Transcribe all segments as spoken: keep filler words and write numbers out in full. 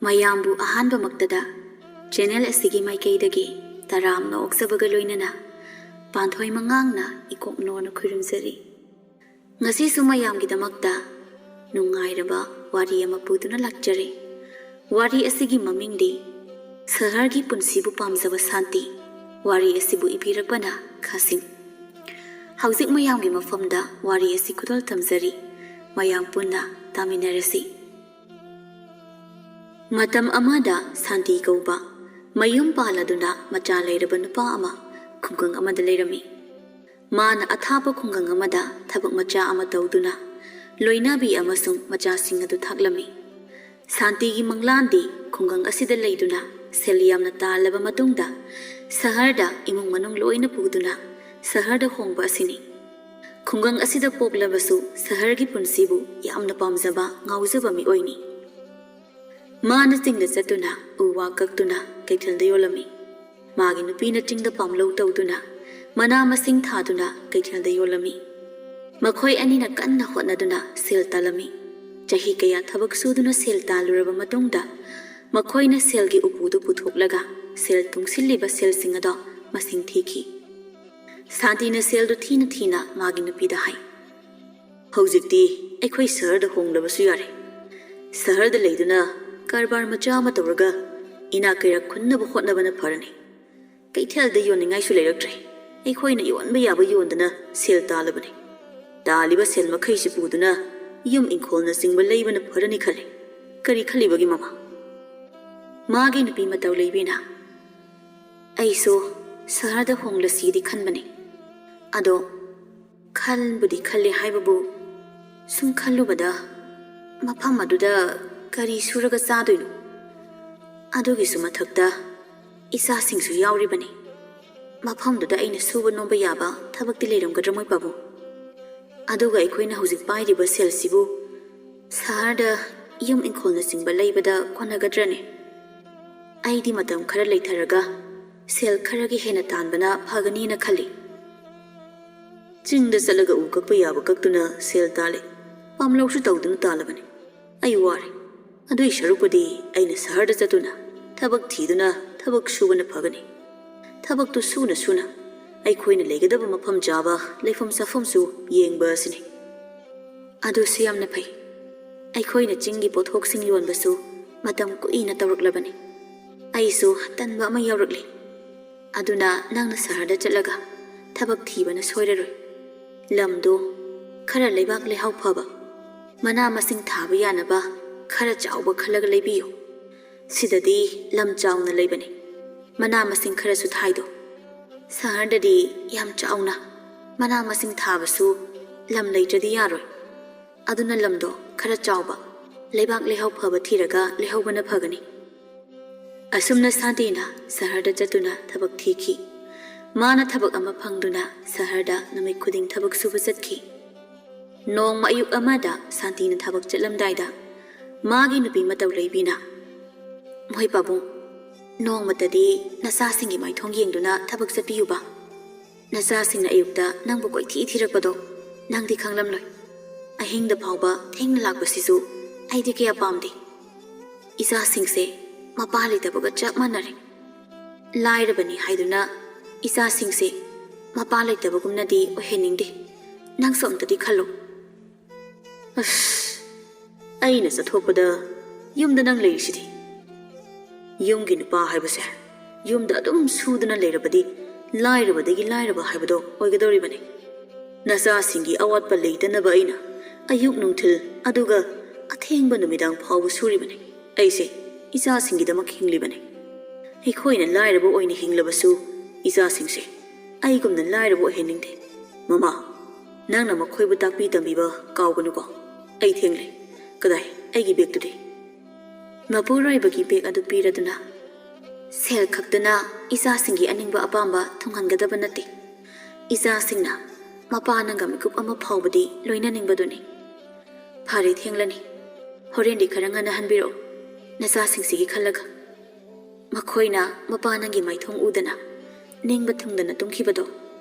ꯃꯌꯥꯝꯕꯨ ꯑꯍꯥꯟꯕꯃꯛꯇꯗ ꯆꯦꯅꯦꯜ ꯑꯁꯤꯒꯤ ꯃꯥꯏꯀꯩꯗꯒꯤ ꯇꯔꯥꯝꯅ ꯑꯣꯛꯆꯕꯒ ꯂꯣꯏꯅꯅ ꯄꯥꯟꯊꯣꯏ ꯃꯉꯥꯡꯅ ꯏꯀꯣꯛꯅꯣꯅ ꯈꯨꯔꯨꯝꯖꯔꯤ꯫ ꯉꯁꯤꯁꯨ ꯃꯌꯥꯝꯒꯤꯗꯃꯛꯇ ꯅꯨꯡꯉꯥꯏꯔꯕ ꯋꯥꯔꯤ ꯑꯃ ꯄꯨꯗꯨꯅ ꯂꯥꯛꯆꯔꯦ꯫ ꯋꯥꯔꯤ ꯑꯁꯤꯒꯤ ꯃꯃꯤꯡꯗꯤ ꯁꯍꯔꯒꯤ ꯄꯨꯟꯁꯤꯕꯨ ꯄꯥꯝꯖꯕ ꯁꯥꯟꯇꯤ꯫ ꯋꯥꯔꯤ ꯑꯁꯤꯕꯨ ꯏꯕꯤꯔꯛꯄꯅ ꯈꯥꯁꯤꯡ꯫ ꯍꯧꯖꯤꯛ ꯃꯌꯥꯝꯒꯤ ꯃꯐꯝꯗ ꯋꯥꯔꯤ ꯑꯁꯤ ꯈꯨꯗꯣꯜ ꯇꯝꯖꯔꯤ꯫ ꯃꯌꯥꯝ ꯄꯨꯟꯅ ꯇꯥꯃꯤꯟꯅꯔꯁꯤ꯫ ꯃꯇꯝ ꯑꯃꯗ ꯁꯥꯟꯇꯤ ꯀꯧꯕ ꯃꯌꯨꯝ ꯄꯥꯜꯂꯗꯨꯅ ꯃꯆꯥ ꯂꯩꯔꯕ ꯅꯨꯄꯥ ꯑꯃ ꯈꯨꯡꯒꯪ ꯑꯃꯗ ꯂꯩꯔꯝꯃꯤ꯫ ꯃꯥꯅ ꯑꯊꯥꯞꯄ ꯈꯨꯡꯒꯪ ꯑꯃꯗ ꯊꯕꯛ ꯃꯆꯥ ꯑꯃ ꯇꯧꯗꯨꯅ ꯂꯣꯏꯅꯕꯤ ꯑꯃꯁꯨꯡ ꯃꯆꯥꯁꯤꯡ ꯑꯗꯨ ꯊꯥꯛꯂꯝꯃꯤ꯫ ꯁꯥꯟꯇꯤꯒꯤ ꯃꯪꯂꯥꯟꯗꯤ ꯈꯨꯡꯒꯪ ꯑꯁꯤꯗ ꯂꯩꯗꯨꯅ ꯁꯦꯜ ꯌꯥꯝꯅ ꯇꯥꯜꯂꯕ ꯃꯇꯨꯡꯗ ꯁꯍꯔꯗ ꯏꯃꯨꯡ ꯃꯅꯨꯡ ꯂꯣꯏꯅ ꯄꯨꯗꯨꯅ ꯁꯍꯔꯗ ꯍꯣꯡꯕ ꯑꯁꯤꯅꯤ꯫ ꯈꯨꯡꯒꯪ ꯑꯁꯤꯗ ꯄꯣꯛꯂꯕꯁꯨ ꯁꯍꯔꯒꯤ ꯄꯨꯟꯁꯤꯕꯨ ꯌꯥꯝꯅ ꯄꯥꯝꯖꯕ ꯉꯥꯎꯖꯕ ꯃꯤꯑꯣꯏꯅꯤ꯫ ꯃꯥꯅ ꯆꯤꯡꯗ ꯆꯠꯇꯨꯅ ꯎ ꯋꯥ ꯀꯛꯇꯨꯅ ꯀꯩꯊꯦꯜꯗ ꯌꯣꯜꯂꯝꯃꯤ꯫ ꯃꯥꯒꯤ ꯅꯨꯄꯤꯅ ꯆꯤꯡꯗ ꯄꯥꯝꯂꯧ ꯇꯧꯗꯨꯅ ꯃꯅꯥ ꯃꯁꯤꯡ ꯊꯥꯗꯨꯅ ꯀꯩꯊꯦꯜꯗ ꯌꯣꯜꯂꯝꯃꯤ꯫ ꯃꯈꯣꯏ ꯑꯅꯤꯅ ꯀꯟꯅ ꯍꯣꯠꯅꯗꯨꯅ ꯁꯦꯜ ꯇꯥꯜꯂꯝꯃꯤ꯫ ꯆꯍꯤ ꯀꯌꯥ ꯊꯕꯛ ꯁꯨꯗꯨꯅ ꯁꯦꯜ ꯇꯥꯜꯂꯨꯔꯕ ꯃꯇꯨꯡꯗ ꯃꯈꯣꯏꯅ ꯁꯦꯜꯒꯤ ꯎꯄꯨꯗꯨ ꯄꯨꯊꯣꯛꯂꯒ ꯁꯦꯜ ꯇꯨꯡꯁꯤꯜꯂꯤꯕ ꯁꯦꯜꯁꯤꯡ ꯑꯗꯣ ꯃꯁꯤꯡ ꯊꯤꯈꯤ꯫ ꯁꯥꯟꯇꯤꯅ ꯁꯦꯜꯗꯨ ꯊꯤꯅ ꯊꯤꯅ ꯃꯥꯒꯤ ꯅꯨꯄꯤꯗ ꯍꯥꯏ, "ꯍꯧꯖꯤꯛꯇꯤ ꯑꯩꯈꯣꯏ ꯁꯍꯔꯗ ꯍꯣꯡꯂꯕꯁꯨ ꯌꯥꯔꯦ꯫ ꯁꯍꯔꯗ ꯂꯩꯗꯨꯅ ꯀꯔꯕꯥꯔ ꯃꯆꯥ ꯑꯃ ꯇꯧꯔꯒ ꯏꯅꯥꯛ ꯀꯩꯔꯥꯛ ꯈꯨꯟꯅꯕ ꯍꯣꯠꯅꯕꯅ ꯐꯔꯅꯤ꯫ ꯀꯩꯊꯦꯜꯗ ꯌꯣꯟꯅꯤꯡꯉꯥꯏꯁꯨ ꯂꯩꯔꯛꯇ꯭ꯔꯦ꯫ ꯑꯩꯈꯣꯏꯅ ꯌꯣꯟꯕ ꯌꯥꯕ ꯌꯣꯟꯗꯅ ꯁꯦꯜ ꯇꯥꯜꯂꯕꯅꯤ꯫ ꯇꯥꯜꯂꯤꯕ ꯁꯦꯜ ꯃꯈꯩꯁꯤ ꯄꯨꯗꯨꯅ ꯌꯨꯝ ꯏꯪꯈꯣꯜꯅꯆꯤꯡꯕ ꯂꯩꯕꯅ ꯐꯔꯅꯤ ꯈꯜꯂꯤ꯫ ꯀꯔꯤ ꯈꯜꯂꯤꯕꯒꯦ, ꯃꯃꯥ?" ꯃꯥꯒꯤ ꯅꯨꯄꯤ ꯃꯇꯧ ꯂꯩꯕꯤꯅ, "ꯑꯩꯁꯨ ꯁꯍꯔꯗ ꯍꯣꯡꯂꯁꯤꯗꯤ ꯈꯟꯕꯅꯤ꯫ ꯑꯗꯣ ꯈꯟꯕꯨꯗꯤ ꯈꯜꯂꯦ ꯍꯥꯏꯕꯕꯨ, ꯁꯨꯝ ꯈꯜꯂꯨꯕꯗ ꯃꯐꯝ ꯑꯗꯨꯗ ꯀꯔꯤ ꯁꯨꯔꯒ ꯆꯥꯗꯣꯏꯅꯣ? ꯑꯗꯨꯒꯤꯁꯨ ꯃꯊꯛꯇ ꯏꯆꯥꯁꯤꯡꯁꯨ ꯌꯥꯎꯔꯤꯕꯅꯤ꯫ ꯃꯐꯝꯗꯨꯗ ꯑꯩꯅ ꯁꯨꯕ ꯅꯣꯝꯕ ꯌꯥꯕ ꯊꯕꯛꯇꯤ ꯂꯩꯔꯝꯒꯗ꯭ꯔꯥ, ꯃꯣꯏ ꯄꯥꯕꯨꯡ? ꯑꯗꯨꯒ ꯑꯩꯈꯣꯏꯅ ꯍꯧꯖꯤꯛ ꯄꯥꯏꯔꯤꯕ ꯁꯦꯜꯁꯤꯕꯨ ꯁꯍꯔꯗ ꯌꯨꯝ ꯏꯪꯈꯣꯜꯅꯆꯤꯡꯕ ꯂꯩꯕꯗ ꯀꯣꯟꯅꯒꯗ꯭ꯔꯅꯦ? ꯑꯩꯗꯤ ꯃꯇꯝ ꯈꯔ ꯂꯩꯊꯔꯒ ꯁꯦꯜ ꯈꯔꯒꯤ ꯍꯦꯟꯅ ꯇꯥꯟꯕꯅ ꯐꯒꯅꯤꯅ ꯈꯜꯂꯤ꯫ ꯆꯤꯡꯗ ꯆꯠꯂꯒ ꯎ ꯀꯛꯄ ꯌꯥꯕ ꯀꯛꯇꯨꯅ ꯁꯦꯜ ꯇꯥꯜꯂꯤ꯫ ꯄꯥꯝꯂꯧꯁꯨ ꯇꯧꯗꯨꯅ ꯇꯥꯜꯂꯕꯅꯤ꯫ ꯑꯩ ꯋꯥꯔꯦ꯫ ꯑꯗꯨꯏ ꯁꯔꯨꯛꯄꯨꯗꯤ ꯑꯩꯅ ꯁꯍꯔꯗ ꯆꯠꯇꯨꯅ ꯊꯕꯛ ꯊꯤꯗꯨꯅ ꯊꯕꯛ ꯁꯨꯕꯅ ꯐꯒꯅꯤ꯫ ꯊꯕꯛꯇꯨ ꯁꯨꯅ ꯁꯨꯅ ꯑꯩꯈꯣꯏꯅ ꯂꯩꯒꯗꯕ ꯃꯐꯝ ꯆꯥꯕ ꯂꯩꯐꯝ ꯆꯥꯐꯝꯁꯨ ꯌꯦꯡꯕ ꯑꯁꯤꯅꯤ꯫ ꯑꯗꯨꯁꯨ ꯌꯥꯝꯅ ꯐꯩ꯫ ꯑꯩꯈꯣꯏꯅ ꯆꯤꯡꯒꯤ ꯄꯣꯠꯊꯣꯛꯁꯤꯡ ꯌꯣꯟꯕꯁꯨ ꯃꯇꯝ ꯀꯨꯏꯅ ꯇꯧꯔꯛꯂꯕꯅꯤ꯫ ꯑꯩꯁꯨ ꯇꯟꯕ ꯑꯃ ꯌꯥꯎꯔꯛꯂꯤ꯫ ꯑꯗꯨꯅ ꯅꯪꯅ ꯁꯍꯔꯗ ꯆꯠꯂꯒ ꯊꯕꯛ ꯊꯤꯕꯅ ꯁꯣꯏꯔꯔꯣꯏ꯫ ꯂꯝꯗꯣ ꯈꯔ ꯂꯩꯕꯥꯛ ꯂꯩꯍꯥꯎ ꯐꯕ, ꯃꯅꯥ ꯃꯁꯤꯡ ꯊꯥꯕ ꯌꯥꯅꯕ ꯈꯔ ꯆꯥꯎꯕ ꯈꯜꯂꯒ ꯂꯩꯕꯤꯌꯨ꯫ ꯁꯤꯗꯗꯤ ꯂꯝ ꯆꯥꯎꯅ ꯂꯩꯕꯅꯤ꯫ ꯃꯅꯥ ꯃꯁꯤꯡ ꯈꯔꯁꯨ ꯊꯥꯏꯗꯣ꯫ ꯁꯍꯔꯗꯗꯤ ꯌꯥꯝ ꯆꯥꯎꯅ ꯃꯅꯥ ꯃꯁꯤꯡ ꯊꯥꯕꯁꯨ ꯂꯝ ꯂꯩꯇ꯭ꯔꯗꯤ ꯌꯥꯔꯣꯏ꯫ ꯑꯗꯨꯅ ꯂꯝꯗꯣ ꯈꯔ ꯆꯥꯎꯕ, ꯂꯩꯕꯥꯛ ꯂꯩꯍꯥꯎ ꯐꯕ ꯊꯤꯔꯒ ꯂꯩꯍꯧꯕꯅ ꯐꯒꯅꯤ꯫ ꯑꯁꯨꯝꯅ ꯁꯥꯟꯇꯤꯅ ꯁꯍꯔꯗ ꯆꯠꯇꯨꯅ ꯊꯕꯛ ꯊꯤꯈꯤ꯫ ꯃꯥꯅ ꯊꯕꯛ ꯑꯃ ꯐꯪꯗꯨꯅ ꯁꯍꯔꯗ ꯅꯨꯃꯤꯠ ꯈꯨꯗꯤꯡ ꯊꯕꯛ ꯁꯨꯕ ꯆꯠꯈꯤ꯫ ꯅꯣꯡꯃ ꯑꯌꯨꯛ ꯑꯃꯗ ꯁꯥꯟꯇꯤꯅ ꯊꯕꯛ ꯆꯠꯂꯝꯗꯥꯏꯗ ꯃꯥꯒꯤ ꯅꯨꯄꯤ ꯃꯇꯧ ꯂꯩꯕꯤꯅ, "ꯃꯣꯏ ꯄꯥꯕꯨꯡ, ꯅꯣꯡꯃꯇꯗꯤ ꯅꯆꯥꯁꯤꯡꯒꯤ ꯃꯥꯏꯊꯣꯡ ꯌꯦꯡꯗꯨꯅ ꯊꯕꯛ ꯆꯠꯄꯤꯌꯨꯕ꯫ ꯅꯆꯥꯁꯤꯡꯅ ꯑꯌꯨꯛꯇ ꯅꯪꯕꯨ ꯀꯣꯏꯊꯤ ꯊꯤꯔꯛꯄꯗꯣ ꯅꯪꯗꯤ ꯈꯪꯂꯝꯂꯣꯏ꯫ ꯑꯍꯤꯡꯗ ꯐꯥꯎꯕ ꯊꯦꯡꯅ ꯂꯥꯛꯄꯁꯤꯁꯨ ꯑꯩꯗꯤ ꯀꯌꯥ ꯄꯥꯝꯗꯦ꯫ ꯏꯆꯥꯁꯤꯡꯁꯦ ꯃꯄꯥ ꯂꯩꯇꯕꯒ ꯆꯞ ꯃꯥꯟꯅꯔꯦ꯫ ꯂꯥꯏꯔꯕꯅꯤ ꯍꯥꯏꯗꯨꯅ ꯏꯆꯥꯁꯤꯡꯁꯦ ꯃꯄꯥ ꯂꯩꯇꯕꯒꯨꯝꯅꯗꯤ ꯑꯣꯏꯍꯟꯅꯤꯡꯗꯦ꯫ ꯅꯪꯁꯨ ꯑꯝꯇꯗꯤ ꯈꯜꯂꯨ꯫" ꯑꯁ, ꯑꯩꯅ ꯆꯠꯊꯣꯛꯄꯗ ꯌꯨꯝꯗ ꯅꯪ ꯂꯩꯔꯤꯁꯤꯗꯤ꯫ ꯌꯨꯝꯒꯤ ꯅꯨꯄꯥ ꯍꯥꯏꯕꯁꯦ ꯌꯨꯝꯗ ꯑꯗꯨꯝ ꯁꯨꯗꯨꯅ ꯂꯩꯔꯕꯗꯤ ꯂꯥꯏꯔꯕꯗꯒꯤ ꯂꯥꯏꯔꯕ ꯍꯥꯏꯕꯗꯣ ꯑꯣꯏꯒꯗꯧꯔꯤꯕꯅꯤ꯫ ꯅꯆꯥꯁꯤꯡꯒꯤ ꯑꯋꯥꯠꯄ ꯂꯩꯇꯅꯕ ꯑꯩꯅ ꯑꯌꯨꯛ ꯅꯨꯡꯊꯤꯜ ꯑꯗꯨꯒ ꯑꯊꯦꯡꯕ ꯅꯨꯃꯤꯗꯥꯡ ꯐꯥꯎꯕ ꯁꯨꯔꯤꯕꯅꯤ꯫ ꯑꯩꯁꯦ ꯏꯆꯥꯁꯤꯡꯒꯤꯗꯃꯛ ꯍꯤꯡꯂꯤꯕꯅꯤ꯫ ꯑꯩꯈꯣꯏꯅ ꯂꯥꯏꯔꯕ ꯑꯣꯏꯅ ꯍꯤꯡꯂꯕꯁꯨ ꯏꯆꯥꯁꯤꯡꯁꯦ ꯑꯩꯒꯨꯝꯅ ꯂꯥꯏꯔꯕ ꯑꯣꯏꯍꯟꯅꯤꯡꯗꯦ꯫ ꯃꯃꯥ, ꯅꯪꯅ ꯃꯈꯣꯏꯕꯨ ꯇꯥꯛꯄꯤ ꯇꯝꯕꯤꯕ ꯀꯥꯎꯒꯅꯨꯀꯣ꯫ ꯑꯩ ꯊꯦꯡꯂꯦ꯫ ꯀꯗꯥꯏ ꯑꯩꯒꯤ ꯕꯦꯒꯇꯨꯗꯤ? ꯃꯄꯨꯔꯣꯏꯕꯒꯤ ꯕꯦꯒ ꯑꯗꯨ ꯄꯤꯔꯗꯨꯅ, "ꯁꯦꯜ ꯈꯛꯇꯅ ꯏꯆꯥꯁꯤꯡꯒꯤ ꯑꯅꯤꯡꯕ ꯑꯄꯥꯝꯕ ꯊꯨꯡꯍꯟꯒꯗꯕ ꯅꯠꯇꯦ꯫ ꯏꯆꯥꯁꯤꯡꯅ ꯃꯄꯥ ꯅꯪꯒ ꯃꯤꯀꯨꯞ ꯑꯃ ꯐꯥꯎꯕꯗꯤ ꯂꯣꯏꯅꯅꯤꯡꯕꯗꯨꯅꯤ꯫ ꯐꯔꯦ, ꯊꯦꯡꯂꯅꯤ꯫ ꯍꯣꯔꯦꯟꯗꯤ ꯈꯔ ꯉꯟꯅ ꯍꯟꯕꯤꯔꯛꯎ, ꯅꯆꯥꯁꯤꯡꯁꯤꯒꯤ ꯈꯜꯂꯒ꯫ ꯃꯈꯣꯏꯅ ꯃꯄꯥ ꯅꯪꯒꯤ ꯃꯥꯏꯊꯣꯡ ꯎꯗꯅ ꯅꯤꯡꯕ ꯊꯨꯡꯗꯅ ꯇꯨꯝꯈꯤꯕꯗꯣ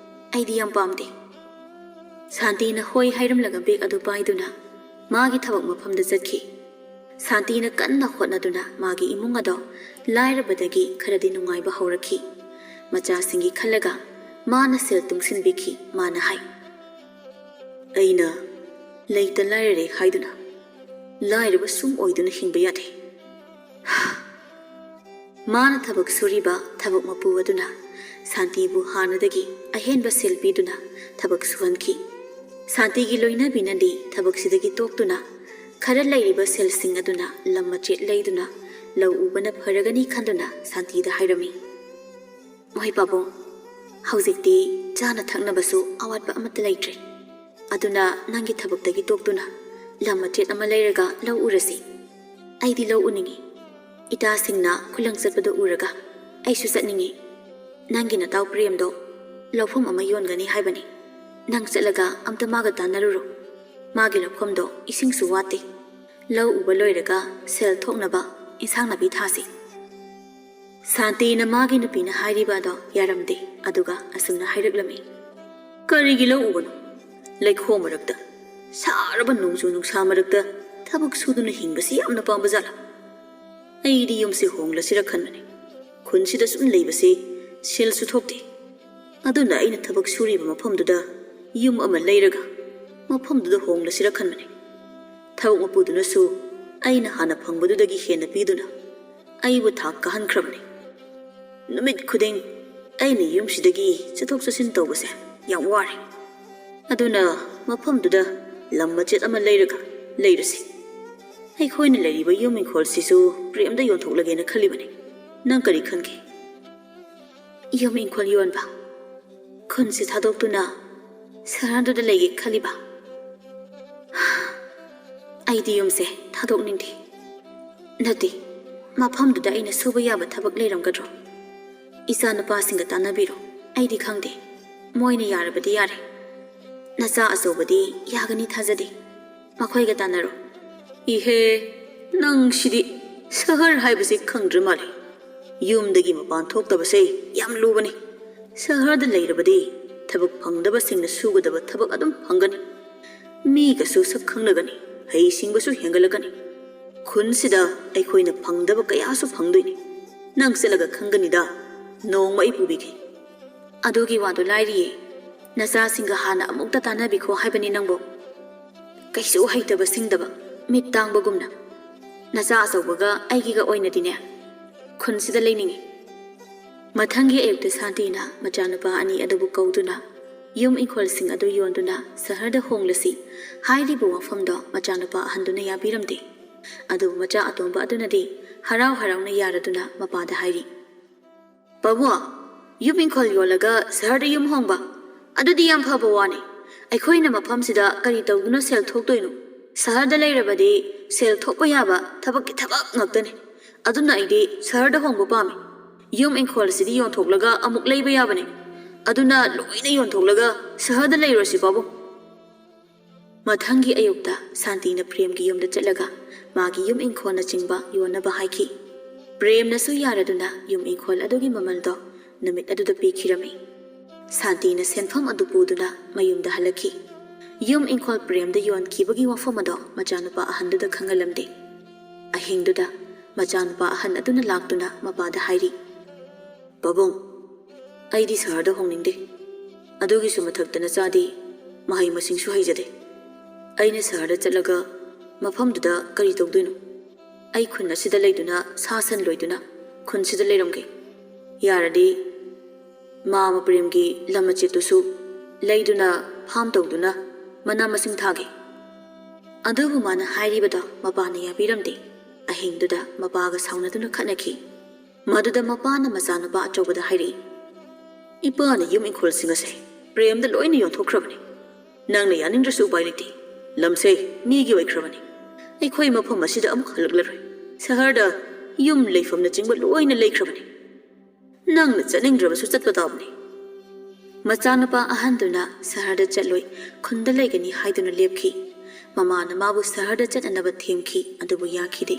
ꯑꯩꯗꯤ ꯌꯥꯝ ꯄꯥꯝꯗꯦ꯫" ꯁꯥꯟꯇꯤꯅ ꯍꯣꯏ ꯍꯥꯏꯔꯝꯂꯒ ꯕꯦꯒ ꯑꯗꯨ ꯄꯥꯏꯗꯨꯅ ꯃꯥꯒꯤ ꯊꯕꯛ ꯃꯐꯝꯗ ꯆꯠꯈꯤ꯫ ꯁꯥꯟꯇꯤꯅ ꯀꯟꯅ ꯍꯣꯠꯅꯗꯨꯅ ꯃꯥꯒꯤ ꯏꯃꯨꯡ ꯑꯗꯣ ꯂꯥꯏꯔꯕꯗꯒꯤ ꯈꯔꯗꯤ ꯅꯨꯡꯉꯥꯏꯕ ꯍꯧꯔꯛꯈꯤ꯫ ꯃꯆꯥꯁꯤꯡꯒꯤ ꯈꯜꯂꯒ ꯃꯥꯅ ꯁꯦꯜ ꯇꯨꯡꯁꯤꯟꯕꯤꯈꯤ꯫ ꯃꯥꯅ ꯍꯥꯏ, "ꯑꯩꯅ ꯂꯩꯇ ꯂꯥꯏꯔꯔꯦ ꯍꯥꯏꯗꯨꯅ ꯂꯥꯏꯔꯕ ꯁꯨꯝ ꯑꯣꯏꯗꯨꯅ ꯍꯤꯡꯕ ꯌꯥꯗꯦ꯫" ꯃꯥꯅ ꯊꯕꯛ ꯁꯨꯔꯤꯕ ꯊꯕꯛ ꯃꯄꯨ ꯑꯗꯨꯅ ꯁꯥꯟꯇꯤꯕꯨ ꯍꯥꯟꯅꯗꯒꯤ ꯑꯍꯦꯟꯕ ꯁꯦꯜ ꯄꯤꯗꯨꯅ ꯊꯕꯛ ꯁꯨꯍꯟꯈꯤ꯫ ꯁꯥꯟꯇꯤꯒꯤ ꯂꯣꯏꯅꯕꯤꯅꯗꯤ ꯊꯕꯛꯁꯤꯗꯒꯤ ꯇꯣꯛꯇꯨꯅ ꯈꯔ ꯂꯩꯔꯤꯕ ꯁꯦꯜꯁꯤꯡ ꯑꯗꯨꯅ ꯂꯝ ꯃꯆꯦꯠ ꯂꯩꯗꯨꯅ ꯂꯧ ꯎꯕꯅ ꯐꯔꯒꯅꯤ ꯈꯟꯗꯨꯅ ꯁꯥꯟꯇꯤꯗ ꯍꯥꯏꯔꯝꯃꯤ꯫ "ꯍꯣꯏ ꯄꯥꯕꯨꯡ, ꯍꯧꯖꯤꯛꯇꯤ ꯆꯥꯅ ꯊꯛꯅꯕꯁꯨ ꯑꯋꯥꯠꯄ ꯑꯃꯠꯇ ꯂꯩꯇ꯭ꯔꯦ꯫ ꯑꯗꯨꯅ ꯅꯪꯒꯤ ꯊꯕꯛꯇꯒꯤ ꯇꯣꯛꯇꯨꯅ ꯂꯝ ꯃꯆꯦꯠ ꯑꯃ ꯂꯩꯔꯒ ꯂꯧ ꯎꯔꯁꯤ꯫ ꯑꯩꯗꯤ ꯂꯧ ꯎꯅꯤꯡꯉꯤ꯫ ꯏꯇꯥꯁꯤꯡꯅ ꯈꯨꯂꯪ ꯆꯠꯄꯗꯨ ꯎꯔꯒ ꯑꯩꯁꯨ ꯆꯠꯅꯤꯡꯉꯤ꯫ ꯅꯪꯒꯤ ꯅꯇꯥꯎ ꯄ꯭ꯔꯦꯝꯗꯣ ꯂꯧꯐꯝ ꯑꯃ ꯌꯣꯟꯒꯅꯤ ꯍꯥꯏꯕꯅꯤ꯫ ꯅꯪ ꯆꯠꯂꯒ ꯑꯝꯇ ꯃꯥꯒ ꯇꯥꯟꯅꯔꯨꯔꯣ꯫ ꯃꯥꯒꯤ ꯂꯧꯐꯝꯗꯣ ꯏꯁꯤꯡꯁꯨ ꯋꯥꯠꯇꯦ꯫ ꯂꯧ ꯎꯕ ꯂꯣꯏꯔꯒ ꯁꯦꯜ ꯊꯣꯛꯅꯕ ꯏꯟꯁꯥꯡ ꯅꯥꯄꯤ ꯊꯥꯁꯤ꯫" ꯁꯥꯟꯇꯤꯅ ꯃꯥꯒꯤ ꯅꯨꯄꯤꯅ ꯍꯥꯏꯔꯤꯕ ꯑꯗꯣ ꯌꯥꯔꯝꯗꯦ꯫ ꯑꯗꯨꯒ ꯑꯁꯨꯝꯅ ꯍꯥꯏꯔꯛꯂꯝꯃꯤ, "ꯀꯔꯤꯒꯤ ꯂꯧ ꯎꯕꯅꯣ? ꯂꯩꯈꯣꯝ ꯃꯔꯛꯇ, ꯁꯥꯔꯕ ꯅꯣꯡꯖꯨ ꯅꯨꯡꯁꯥ ꯃꯔꯛꯇ ꯊꯕꯛ ꯁꯨꯗꯨꯅ ꯍꯤꯡꯕꯁꯤ ꯌꯥꯝꯅ ꯄꯥꯝꯕ ꯖꯥꯠꯂꯥ? ꯑꯩꯗꯤ ꯌꯨꯝꯁꯤ ꯍꯣꯡꯂꯁꯤꯔ ꯈꯟꯕꯅꯤ꯫ ꯈꯨꯟꯁꯤꯗ ꯁꯨꯝ ꯂꯩꯕꯁꯤ ꯁꯦꯜꯁꯨ ꯊꯣꯛꯇꯦ꯫ ꯑꯗꯨꯅ ꯑꯩꯅ ꯊꯕꯛ ꯁꯨꯔꯤꯕ ꯃꯐꯝꯗꯨꯗ ꯌꯨꯝ ꯑꯃ ꯂꯩꯔꯒ ꯃꯐꯝꯗꯨꯗ ꯍꯣꯡꯂꯁꯤꯔ ꯈꯟꯕꯅꯤ꯫ ꯊꯕꯛ ꯃꯄꯨꯗꯨꯅꯁꯨ ꯑꯩꯅ ꯍꯥꯟꯅ ꯐꯪꯕꯗꯨꯗꯒꯤ ꯍꯦꯟꯅ ꯄꯤꯗꯨꯅ ꯑꯩꯕꯨ ꯊꯥꯛ ꯀꯥꯍꯟꯈ꯭ꯔꯕꯅꯤ꯫ ꯅꯨꯃꯤꯠ ꯈꯨꯗꯤꯡ ꯑꯩꯅ ꯌꯨꯝꯁꯤꯗꯒꯤ ꯆꯠꯊꯣꯛ ꯆꯠꯁꯤꯟ ꯇꯧꯕꯁꯦ ꯌꯥꯝ ꯋꯥꯔꯦ꯫ ꯑꯗꯨꯅ ꯃꯐꯝꯗꯨꯗ ꯂꯝ ꯃꯆꯦꯠ ꯑꯃ ꯂꯩꯔꯒ ꯂꯩꯔꯁꯤ꯫ ꯑꯩꯈꯣꯏꯅ ꯂꯩꯔꯤꯕ ꯌꯨꯝ ꯏꯪꯈꯣꯜꯁꯤꯁꯨ ꯄ꯭ꯔꯦꯝꯗ ꯌꯣꯟꯊꯣꯛꯂꯒꯦꯅ ꯈꯜꯂꯤꯕꯅꯤ꯫ ꯅꯪ ꯀꯔꯤ ꯈꯟꯒꯦ?" "ꯌꯨꯝ ꯏꯪꯈꯣꯜ ꯌꯣꯟꯕ? ꯈꯨꯟꯁꯤ ꯊꯥꯗꯣꯛꯇꯨꯅ ꯁꯍꯔꯗꯨꯗ ꯂꯩꯒꯦ ꯈꯜꯂꯤꯕ? ꯑꯩꯗꯤ ꯌꯨꯝꯁꯦ ꯊꯥꯗꯣꯛꯅꯤꯡꯗꯦ꯫ ꯅꯠꯇꯦ, ꯃꯐꯝꯗꯨꯗ ꯑꯩꯅ ꯁꯨꯕ ꯌꯥꯕ ꯊꯕꯛ ꯂꯩꯔꯝꯒꯗ꯭ꯔꯣ? ꯏꯆꯥ ꯅꯨꯄꯥꯁꯤꯡꯒ ꯇꯥꯟꯅꯕꯤꯔꯣ꯫ ꯑꯩꯗꯤ ꯈꯪꯗꯦ꯫ ꯃꯣꯏꯅ ꯌꯥꯔꯕꯗꯤ ꯌꯥꯔꯦ꯫ ꯅꯆꯥ ꯑꯆꯧꯕꯗꯤ ꯌꯥꯒꯅꯤ ꯊꯥꯖꯗꯦ꯫ ꯃꯈꯣꯏꯒ ꯇꯥꯟꯅꯔꯣ꯫" "ꯏꯍꯦ, ꯅꯪꯁꯤꯗꯤ ꯁꯍꯔ ꯍꯥꯏꯕꯁꯤ ꯈꯪꯗ꯭ꯔ ꯃꯥꯜꯂꯦ꯫ ꯌꯨꯝꯗꯒꯤ ꯃꯄꯥꯟ ꯊꯣꯛꯇꯕꯁꯦ ꯌꯥꯝ ꯂꯨꯕꯅꯤ꯫ ꯁꯍꯔꯗ ꯂꯩꯔꯕꯗꯤ ꯊꯕꯛ ꯐꯪꯗꯕꯁꯤꯡꯅ ꯁꯨꯒꯗꯕ ꯊꯕꯛ ꯑꯗꯨꯝ ꯐꯪꯒꯅꯤ꯫ ꯃꯤꯒꯁꯨ ꯁꯛ ꯈꯪꯅꯒꯅꯤ, ꯍꯩꯁꯤꯡꯕꯁꯨ ꯍꯦꯟꯒꯠꯂꯛꯀꯅꯤ꯫ "ꯈꯨꯟꯁꯤꯗ ꯑꯩꯈꯣꯏꯅ ꯐꯪꯗꯕ ꯀꯌꯥꯁꯨ ꯐꯪꯗꯣꯏꯅꯤ꯫ ꯅꯪ ꯆꯠꯂꯒ ꯈꯪꯒꯅꯤꯗ꯫ ꯅꯣꯡꯃ ꯑꯩ ꯄꯨꯕꯤꯒꯦ꯫" "ꯑꯗꯨꯒꯤ ꯋꯥꯗꯣ ꯂꯥꯏꯔꯤꯌꯦ꯫ ꯅꯆꯥꯁꯤꯡꯒ ꯍꯥꯟꯅ ꯑꯃꯨꯛꯇ ꯇꯥꯟꯅꯕꯤꯈꯣ ꯍꯥꯏꯕꯅꯤ ꯅꯪꯕꯨ꯫ ꯀꯩꯁꯨ ꯍꯩꯇꯕ ꯁꯤꯡꯗꯕ, ꯃꯤꯠ ꯇꯥꯡꯕꯒꯨꯝꯅ꯫ ꯅꯆꯥ ꯑꯆꯧꯕꯒ ꯑꯩꯒꯤꯒ ꯑꯣꯏꯅꯗꯤꯅꯦ, ꯈꯨꯟꯁꯤꯗ ꯂꯩꯅꯤꯡꯉꯤ꯫" ꯃꯊꯪꯒꯤ ꯑꯌꯨꯛꯇ ꯁꯥꯟꯇꯤꯅ ꯃꯆꯥꯅꯨꯄꯥ ꯑꯅꯤ ꯑꯗꯨꯕꯨ ꯀꯧꯗꯨꯅ ꯌꯨꯝ ꯏꯪꯈꯣꯜꯁꯤꯡ ꯑꯗꯨ ꯌꯣꯟꯗꯨꯅ ꯁꯍꯔꯗ ꯍꯣꯡꯂꯁꯤ ꯍꯥꯏꯔꯤꯕ ꯋꯥꯐꯝꯗꯣ ꯃꯆꯥꯅꯨꯄꯥ ꯑꯍꯟꯗꯨꯅ ꯌꯥꯕꯤꯔꯝꯗꯦ꯫ ꯑꯗꯨꯕꯨ ꯃꯆꯥ ꯑꯇꯣꯝꯕ ꯑꯗꯨꯅꯗꯤ ꯍꯔꯥꯎ ꯍꯔꯥꯎꯅ ꯌꯥꯔꯗꯨꯅ ꯃꯄꯥꯗ ꯍꯥꯏꯔꯤ, "ꯄꯥꯕꯨꯡ, ꯌꯨꯝ ꯏꯪꯈꯣꯜ ꯌꯣꯜꯂꯒ ꯁꯍꯔꯗ ꯌꯨꯝ ꯍꯣꯡꯕ? ꯑꯗꯨꯗꯤ ꯌꯥꯝ ꯐꯕ ꯋꯥꯅꯤ꯫ ꯑꯩꯈꯣꯏꯅ ꯃꯐꯝꯁꯤꯗ ꯀꯔꯤ ꯇꯧꯗꯨꯅ ꯁꯦꯜ ꯊꯣꯛꯇꯣꯏꯅꯣ? ꯁꯍꯔꯗ ꯂꯩꯔꯕꯗꯤ ꯁꯦꯜ ꯊꯣꯛꯄ ꯌꯥꯕ ꯊꯕꯛꯀꯤ ꯊꯕꯛ ꯉꯥꯛꯇꯅꯤ꯫ ꯑꯗꯨꯅ ꯑꯩꯗꯤ ꯁꯍꯔꯗ ꯍꯣꯡꯕ ꯄꯥꯝꯃꯤ꯫ ꯌꯨꯝ ꯏꯪꯈꯣꯜ ꯑꯁꯤꯗꯤ ꯌꯣꯟꯊꯣꯛꯂꯒ ꯑꯃꯨꯛ ꯂꯩꯕ ꯌꯥꯕꯅꯤ꯫ ꯑꯗꯨꯅ ꯂꯣꯏꯅ ꯌꯣꯟꯊꯣꯛꯂꯒ ꯁꯍꯔꯗ ꯂꯩꯔꯨꯔꯁꯤ ꯄꯥꯕꯨꯡ꯫" ꯃꯊꯪꯒꯤ ꯑꯌꯨꯛꯇ ꯁꯥꯟꯇꯤꯅ ꯄ꯭ꯔꯦꯝꯒꯤ ꯌꯨꯝꯗ ꯆꯠꯂꯒ ꯃꯥꯒꯤ ꯌꯨꯝ ꯏꯪꯈꯣꯜꯅꯆꯤꯡꯕ ꯌꯣꯟꯅꯕ ꯍꯥꯏꯈꯤ꯫ ꯄ꯭ꯔꯦꯝꯅꯁꯨ ꯌꯥꯔꯗꯨꯅ ꯌꯨꯝ ꯏꯪꯈꯣꯜ ꯑꯗꯨꯒꯤ ꯃꯃꯜꯗꯣ ꯅꯨꯃꯤꯠ ꯑꯗꯨꯗ ꯄꯤꯈꯤꯔꯝꯃꯤ꯫ ꯁꯥꯟꯇꯤꯅ ꯁꯦꯟꯐꯝ ꯑꯗꯨ ꯄꯨꯗꯨꯅ ꯃꯌꯨꯝꯗ ꯍꯜꯂꯛꯈꯤ꯫ ꯌꯨꯝ ꯏꯪꯈꯣꯜ ꯄ꯭ꯔꯦꯝꯗ ꯌꯣꯟꯈꯤꯕꯒꯤ ꯋꯥꯐꯝ ꯑꯗꯣ ꯃꯆꯥꯅꯨꯄꯥ ꯑꯍꯟꯗꯨꯗ ꯈꯪꯍꯜꯂꯝꯗꯦ꯫ ꯑꯍꯤꯡꯗꯨꯗ ꯃꯆꯥꯅꯨꯄꯥ ꯑꯍꯟ ꯑꯗꯨꯅ ꯂꯥꯛꯇꯨꯅ ꯃꯄꯥꯗ ꯍꯥꯏꯔꯤ, "ꯄꯥꯕꯨꯡ, ꯑꯩꯗꯤ ꯁꯍꯔꯗ ꯍꯣꯡꯅꯤꯡꯗꯦ꯫ ꯑꯗꯨꯒꯤꯁꯨ ꯃꯊꯛꯇ ꯅꯆꯥꯗꯤ ꯃꯍꯩ ꯃꯁꯤꯡꯁꯨ ꯍꯩꯖꯗꯦ꯫ ꯑꯩꯅ ꯁꯍꯔꯗ ꯆꯠꯂꯒ ꯃꯐꯝꯗꯨꯗ ꯀꯔꯤ ꯇꯧꯗꯣꯏꯅꯣ? ꯑꯩ ꯈꯨꯟ ꯑꯁꯤꯗ ꯂꯩꯗꯨꯅ ꯁꯥ ꯁꯟ ꯂꯣꯏꯗꯨꯅ ꯈꯨꯟꯁꯤꯗ ꯂꯩꯔꯝꯒꯦ꯫ ꯌꯥꯔꯗꯤ ꯃꯥꯃ ꯄ꯭ꯔꯦꯝꯒꯤ ꯂꯝ ꯃꯆꯦꯠꯇꯨꯁꯨ ꯂꯩꯗꯨꯅ ꯐꯥꯝ ꯇꯧꯗꯨꯅ ꯃꯅꯥ ꯃꯁꯤꯡ ꯊꯥꯒꯦ꯫" ꯑꯗꯨꯕꯨ ꯃꯥꯅ ꯍꯥꯏꯔꯤꯕꯗꯣ ꯃꯄꯥꯅ ꯌꯥꯕꯤꯔꯝꯗꯦ꯫ ꯑꯍꯤꯡꯗꯨꯗ ꯃꯄꯥꯒ ꯁꯥꯎꯅꯗꯨꯅ ꯈꯠꯅꯈꯤ꯫ ꯃꯗꯨꯗ ꯃꯄꯥꯅ ꯃꯆꯥꯅꯨꯄꯥ ꯑꯆꯧꯕꯗ ꯍꯥꯏꯔꯛꯏ, "ꯏꯄꯥꯅ ꯌꯨꯝ ꯏꯪꯈꯣꯜꯁꯤꯡ ꯑꯁꯦ ꯄ꯭ꯔꯦꯝꯗ ꯂꯣꯏꯅ ꯌꯣꯟꯊꯣꯛꯈ꯭ꯔꯕꯅꯤ꯫ ꯅꯪꯅ ꯌꯥꯅꯤꯡꯗ꯭ꯔꯁꯨ ꯎꯄꯥꯏ ꯂꯩꯇꯦ꯫ ꯂꯝꯁꯦ ꯃꯤꯒꯤ ꯑꯣꯏꯈ꯭ꯔꯕꯅꯤ꯫ ꯑꯩꯈꯣꯏ ꯃꯐꯝ ꯑꯁꯤꯗ ꯑꯃꯨꯛ ꯍꯜꯂꯛꯂꯔꯣꯏ꯫ ꯁꯍꯔꯗ ꯌꯨꯝ ꯂꯩꯐꯝꯅꯆꯤꯡꯕ ꯂꯣꯏꯅ ꯂꯩꯈ꯭ꯔꯕꯅꯤ꯫ ꯅꯪꯅ ꯆꯠꯅꯤꯡꯗ꯭ꯔꯕꯁꯨ ꯆꯠꯄ ꯇꯥꯕꯅꯤ꯫" ꯃꯆꯥꯅꯨꯄꯥ ꯑꯍꯟꯗꯨꯅ ꯁꯍꯔꯗ ꯆꯠꯂꯣꯏ, ꯈꯨꯟꯗ ꯂꯩꯒꯅꯤ ꯍꯥꯏꯗꯨꯅ ꯂꯦꯞꯈꯤ꯫ ꯃꯃꯥꯅ ꯃꯥꯕꯨ ꯁꯍꯔꯗ ꯆꯠꯅꯅꯕ ꯊꯦꯝꯈꯤ, ꯑꯗꯨꯕꯨ ꯌꯥꯈꯤꯗꯦ꯫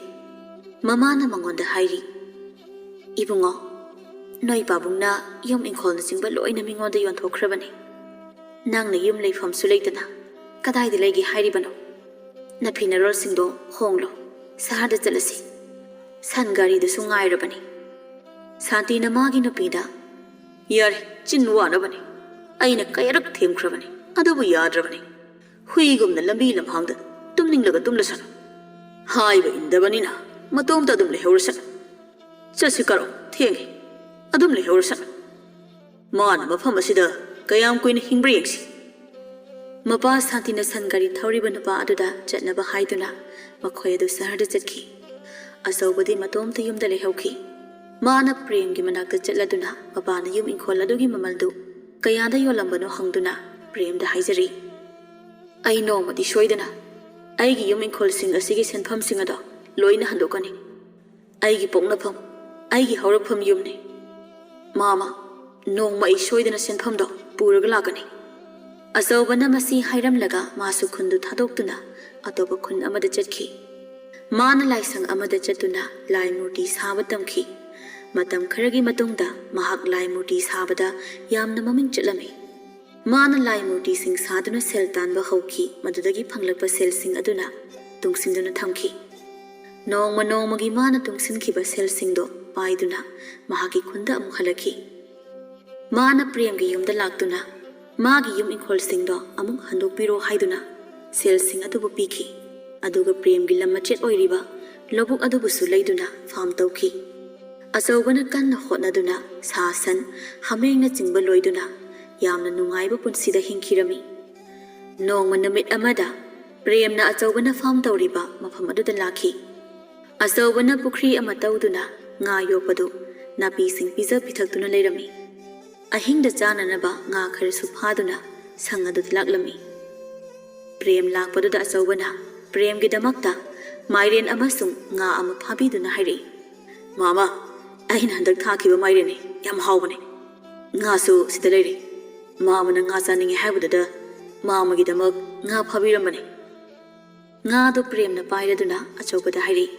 ꯃꯃꯥꯅ ꯃꯉꯣꯟꯗ ꯍꯥꯏꯔꯤ, "ꯏꯕꯨꯡꯉꯣ, ꯅꯣꯏ ꯄꯥꯕꯨꯡꯅ ꯌꯨꯝ ꯏꯪꯈꯣꯜꯅꯆꯤꯡꯕ ꯂꯣꯏꯅ ꯃꯤꯉꯣꯟꯗ ꯌꯣꯟꯊꯣꯛꯈ꯭ꯔꯕꯅꯤ꯫ ꯅꯪꯅ ꯌꯨꯝ ꯂꯩꯐꯝꯁꯨ ꯂꯩꯇꯅ ꯀꯗꯥꯏꯗ ꯂꯩꯒꯦ ꯍꯥꯏꯔꯤꯕꯅꯣ? ꯅꯐꯤ ꯅꯔꯣꯜꯁꯤꯡꯗꯣ ꯍꯣꯡꯂꯣ꯫ "ꯁꯍꯔꯗ ꯆꯠꯂꯁꯤ꯫ ꯁꯟ ꯒꯥꯔꯤꯗꯨꯁꯨ ꯉꯥꯏꯔꯕꯅꯤ꯫" ꯁꯥꯟꯇꯤꯅ ꯃꯥꯒꯤ ꯅꯨꯄꯤꯗ, "ꯌꯥꯔꯦ, ꯆꯤꯟ ꯋꯥꯅꯕꯅꯤ꯫ ꯑꯩꯅ ꯀꯌꯥꯔꯛ ꯊꯦꯝꯈ꯭ꯔꯕꯅꯤ, ꯑꯗꯨꯕꯨ ꯌꯥꯗ꯭ꯔꯕꯅꯤ꯫ ꯍꯨꯏꯒꯨꯝꯅ ꯂꯝꯕꯤ ꯂꯝꯍꯥꯡꯗ ꯇꯨꯝꯅꯤꯡꯂꯒ ꯇꯨꯝꯂꯁꯅꯨ꯫ ꯍꯥꯏꯕ ꯏꯟꯗꯕꯅꯤꯅ ꯃꯇꯣꯝꯇ ꯑꯗꯨꯝ ꯂꯩꯍꯧꯔꯁꯅꯨ꯫ ꯆꯠꯁꯤ ꯀꯔꯣ, ꯊꯦꯡꯉꯦ꯫ ꯑꯗꯨꯝ ꯂꯩꯍꯧꯔꯁꯅꯨ꯫ ꯃꯥꯅ ꯃꯐꯝ ꯑꯁꯤꯗ ꯀꯌꯥꯝ ꯀꯨꯏꯅ ꯍꯤꯡꯕ꯭ꯔꯥ ꯌꯦꯡꯁꯤ꯫" ꯃꯄꯥ ꯁꯥꯟꯇꯤꯅ ꯁꯟ ꯒꯥꯔꯤ ꯊꯧꯔꯤꯕ ꯅꯨꯄꯥ ꯑꯗꯨꯗ ꯆꯠꯅꯕ ꯍꯥꯏꯗꯨꯅ ꯃꯈꯣꯏ ꯑꯗꯨ ꯁꯍꯔꯗ ꯆꯠꯈꯤ꯫ ꯑꯆꯧꯕꯗꯤ ꯃꯇꯣꯝꯇ ꯌꯨꯝꯗ ꯂꯩꯍꯧꯈꯤ꯫ ꯃꯥꯅ ꯄ꯭ꯔꯦꯝꯒꯤ ꯃꯅꯥꯛꯇ ꯆꯠꯂꯗꯨꯅ ꯃꯄꯥꯅ ꯌꯨꯝ ꯏꯪꯈꯣꯜ ꯑꯗꯨꯒꯤ ꯃꯃꯜꯗꯨ ꯀꯌꯥꯗ ꯌꯣꯜꯂꯝꯕꯅꯣ ꯍꯪꯗꯨꯅ ꯄ꯭ꯔꯦꯝꯗ ꯍꯥꯏꯖꯔꯤ, "ꯑꯩ ꯅꯣꯡꯃꯗꯤ ꯁꯣꯏꯗꯅ ꯑꯩꯒꯤ ꯌꯨꯝ ꯏꯪꯈꯣꯜꯁꯤꯡ ꯑꯁꯤꯒꯤ ꯁꯦꯟꯐꯝꯁꯤꯡ ꯑꯗꯣ ꯂꯣꯏꯅ ꯍꯟꯗꯣꯛꯀꯅꯤ꯫ ꯑꯩꯒꯤ ꯄꯣꯛꯅꯐꯝ, ꯑꯩꯒꯤ ꯍꯧꯔꯛꯐꯝ ꯌꯨꯝꯅꯤ꯫ ꯃꯥꯃ, ꯅꯣꯡꯃ ꯑꯩ ꯁꯣꯏꯗꯅ ꯁꯦꯟꯐꯝꯗꯣ ꯄꯨꯔꯒ ꯂꯥꯛꯀꯅꯤ꯫" ꯑꯆꯧꯕꯅ ꯃꯁꯤ ꯍꯥꯏꯔꯝꯂꯒ ꯃꯥꯁꯨ ꯈꯨꯟꯗꯨ ꯊꯥꯗꯣꯛꯇꯨꯅ ꯑꯇꯣꯞꯄ ꯈꯨꯟ ꯑꯃꯗ ꯆꯠꯈꯤ꯫ ꯃꯥꯅ ꯂꯥꯏꯁꯪ ꯑꯃꯗ ꯆꯠꯇꯨꯅ ꯂꯥꯏ ꯃꯨꯔꯇꯤ ꯁꯥꯕ ꯇꯝꯈꯤ꯫ ꯃꯇꯝ ꯈꯔꯒꯤ ꯃꯇꯨꯡꯗ ꯃꯍꯥꯛ ꯂꯥꯏ ꯃꯨꯔꯇꯤ ꯁꯥꯕꯗ ꯌꯥꯝꯅ ꯃꯃꯤꯡ ꯆꯠꯂꯝꯃꯤ꯫ ꯃꯥꯅ ꯂꯥꯏ ꯃꯨꯔꯇꯤꯁꯤꯡ ꯁꯥꯗꯨꯅ ꯁꯦꯜ ꯇꯥꯟꯕ ꯍꯧꯈꯤ꯫ ꯃꯗꯨꯗꯒꯤ ꯐꯪꯂꯛꯄ ꯁꯦꯜꯁꯤꯡ ꯑꯗꯨꯅ ꯇꯨꯡꯁꯤꯟꯗꯨꯅ ꯊꯝꯈꯤ꯫ ꯅꯣꯡꯃ ꯅꯣꯡꯃꯒꯤ ꯃꯥꯅ ꯇꯨꯡꯁꯤꯟꯈꯤꯕ ꯁꯦꯜꯁꯤꯡꯗꯣ ꯄꯥꯏꯗꯨꯅ ꯃꯍꯥꯛꯀꯤ ꯈꯨꯟꯗ ꯑꯃꯨꯛ ꯍꯜꯂꯛꯈꯤ꯫ ꯃꯥꯅ ꯄ꯭ꯔꯦꯝꯒꯤ ꯌꯨꯝꯗ ꯂꯥꯛꯇꯨꯅ ꯃꯥꯒꯤ ꯌꯨꯝ ꯏꯪꯈꯣꯜꯁꯤꯡꯗꯣ ꯑꯃꯨꯛ ꯍꯟꯗꯣꯛꯄꯤꯔꯣ ꯍꯥꯏꯗꯨꯅ ꯁꯦꯜꯁꯤꯡ ꯑꯗꯨꯕꯨ ꯄꯤꯈꯤ꯫ ꯑꯗꯨꯒ ꯄ꯭ꯔꯦꯝꯒꯤ ꯂꯝ ꯃꯆꯦꯠ ꯑꯣꯏꯔꯤꯕ ꯂꯧꯕꯨꯛ ꯑꯗꯨꯕꯨꯁꯨ ꯂꯩꯗꯨꯅ ꯐꯥꯝ ꯇꯧꯈꯤ꯫ ꯑꯆꯧꯕꯅ ꯀꯟꯅ ꯍꯣꯠꯅꯗꯨꯅ ꯁꯥ ꯁꯟ, ꯍꯥꯃꯦꯡꯅꯆꯤꯡꯕ ꯂꯣꯏꯗꯨꯅ ꯌꯥꯝꯅ ꯅꯨꯡꯉꯥꯏꯕ ꯄꯨꯟꯁꯤꯗ ꯍꯤꯡꯈꯤꯔꯝꯃꯤ꯫ ꯅꯣꯡꯃ ꯅꯨꯃꯤꯠ ꯑꯃꯗ ꯄ꯭ꯔꯦꯝꯅ ꯑꯆꯧꯕꯅ ꯐꯥꯝ ꯇꯧꯔꯤꯕ ꯃꯐꯝ ꯑꯗꯨꯗ ꯂꯥꯛꯈꯤ꯫ ꯑꯆꯧꯕꯅ ꯄꯨꯈ꯭ꯔꯤ ꯑꯃ ꯇꯧꯗꯨꯅ ꯉꯥ ꯌꯣꯛꯄꯗꯨ ꯅꯥꯄꯤꯁꯤꯡ ꯄꯤꯖ ꯄꯤꯊꯛꯇꯨꯅ ꯂꯩꯔꯝꯃꯤ꯫ ꯑꯍꯤꯡꯗ ꯆꯥꯅꯅꯕ ꯉꯥ ꯈꯔꯁꯨ ꯐꯥꯗꯨꯅ ꯁꯪ ꯑꯗꯨꯗ ꯂꯥꯛꯂꯝꯃꯤ꯫ ꯄ꯭ꯔꯦꯝ ꯂꯥꯛꯄꯗꯨꯗ ꯑꯆꯧꯕꯅ ꯄ꯭ꯔꯦꯝꯒꯤꯗꯃꯛꯇ ꯃꯥꯏꯔꯦꯟ ꯑꯃꯁꯨꯡ ꯉꯥ ꯑꯃ ꯐꯥꯕꯤꯗꯨꯅ ꯍꯥꯏꯔꯛꯏ, "ꯃꯥꯃ, ꯑꯩꯅ ꯍꯟꯗꯛ ꯊꯥꯈꯤꯕ ꯃꯥꯏꯔꯦꯟꯅꯤ, ꯌꯥꯝ ꯍꯥꯎꯕꯅꯤ꯫ ꯉꯥꯁꯨ ꯁꯤꯗ ꯂꯩꯔꯦ꯫ ꯃꯥꯃꯅ ꯉꯥ ꯆꯥꯅꯤꯡꯉꯦ ꯍꯥꯏꯕꯗꯨꯗ ꯃꯥꯃꯒꯤꯗꯃꯛ ꯉꯥ ꯐꯥꯕꯤꯔꯝꯕꯅꯤ꯫" ꯉꯥꯗꯨ ꯄ꯭ꯔꯦꯝꯅ ꯄꯥꯏꯔꯗꯨꯅ ꯑꯆꯧꯕꯗ ꯍꯥꯏꯔꯛꯏ,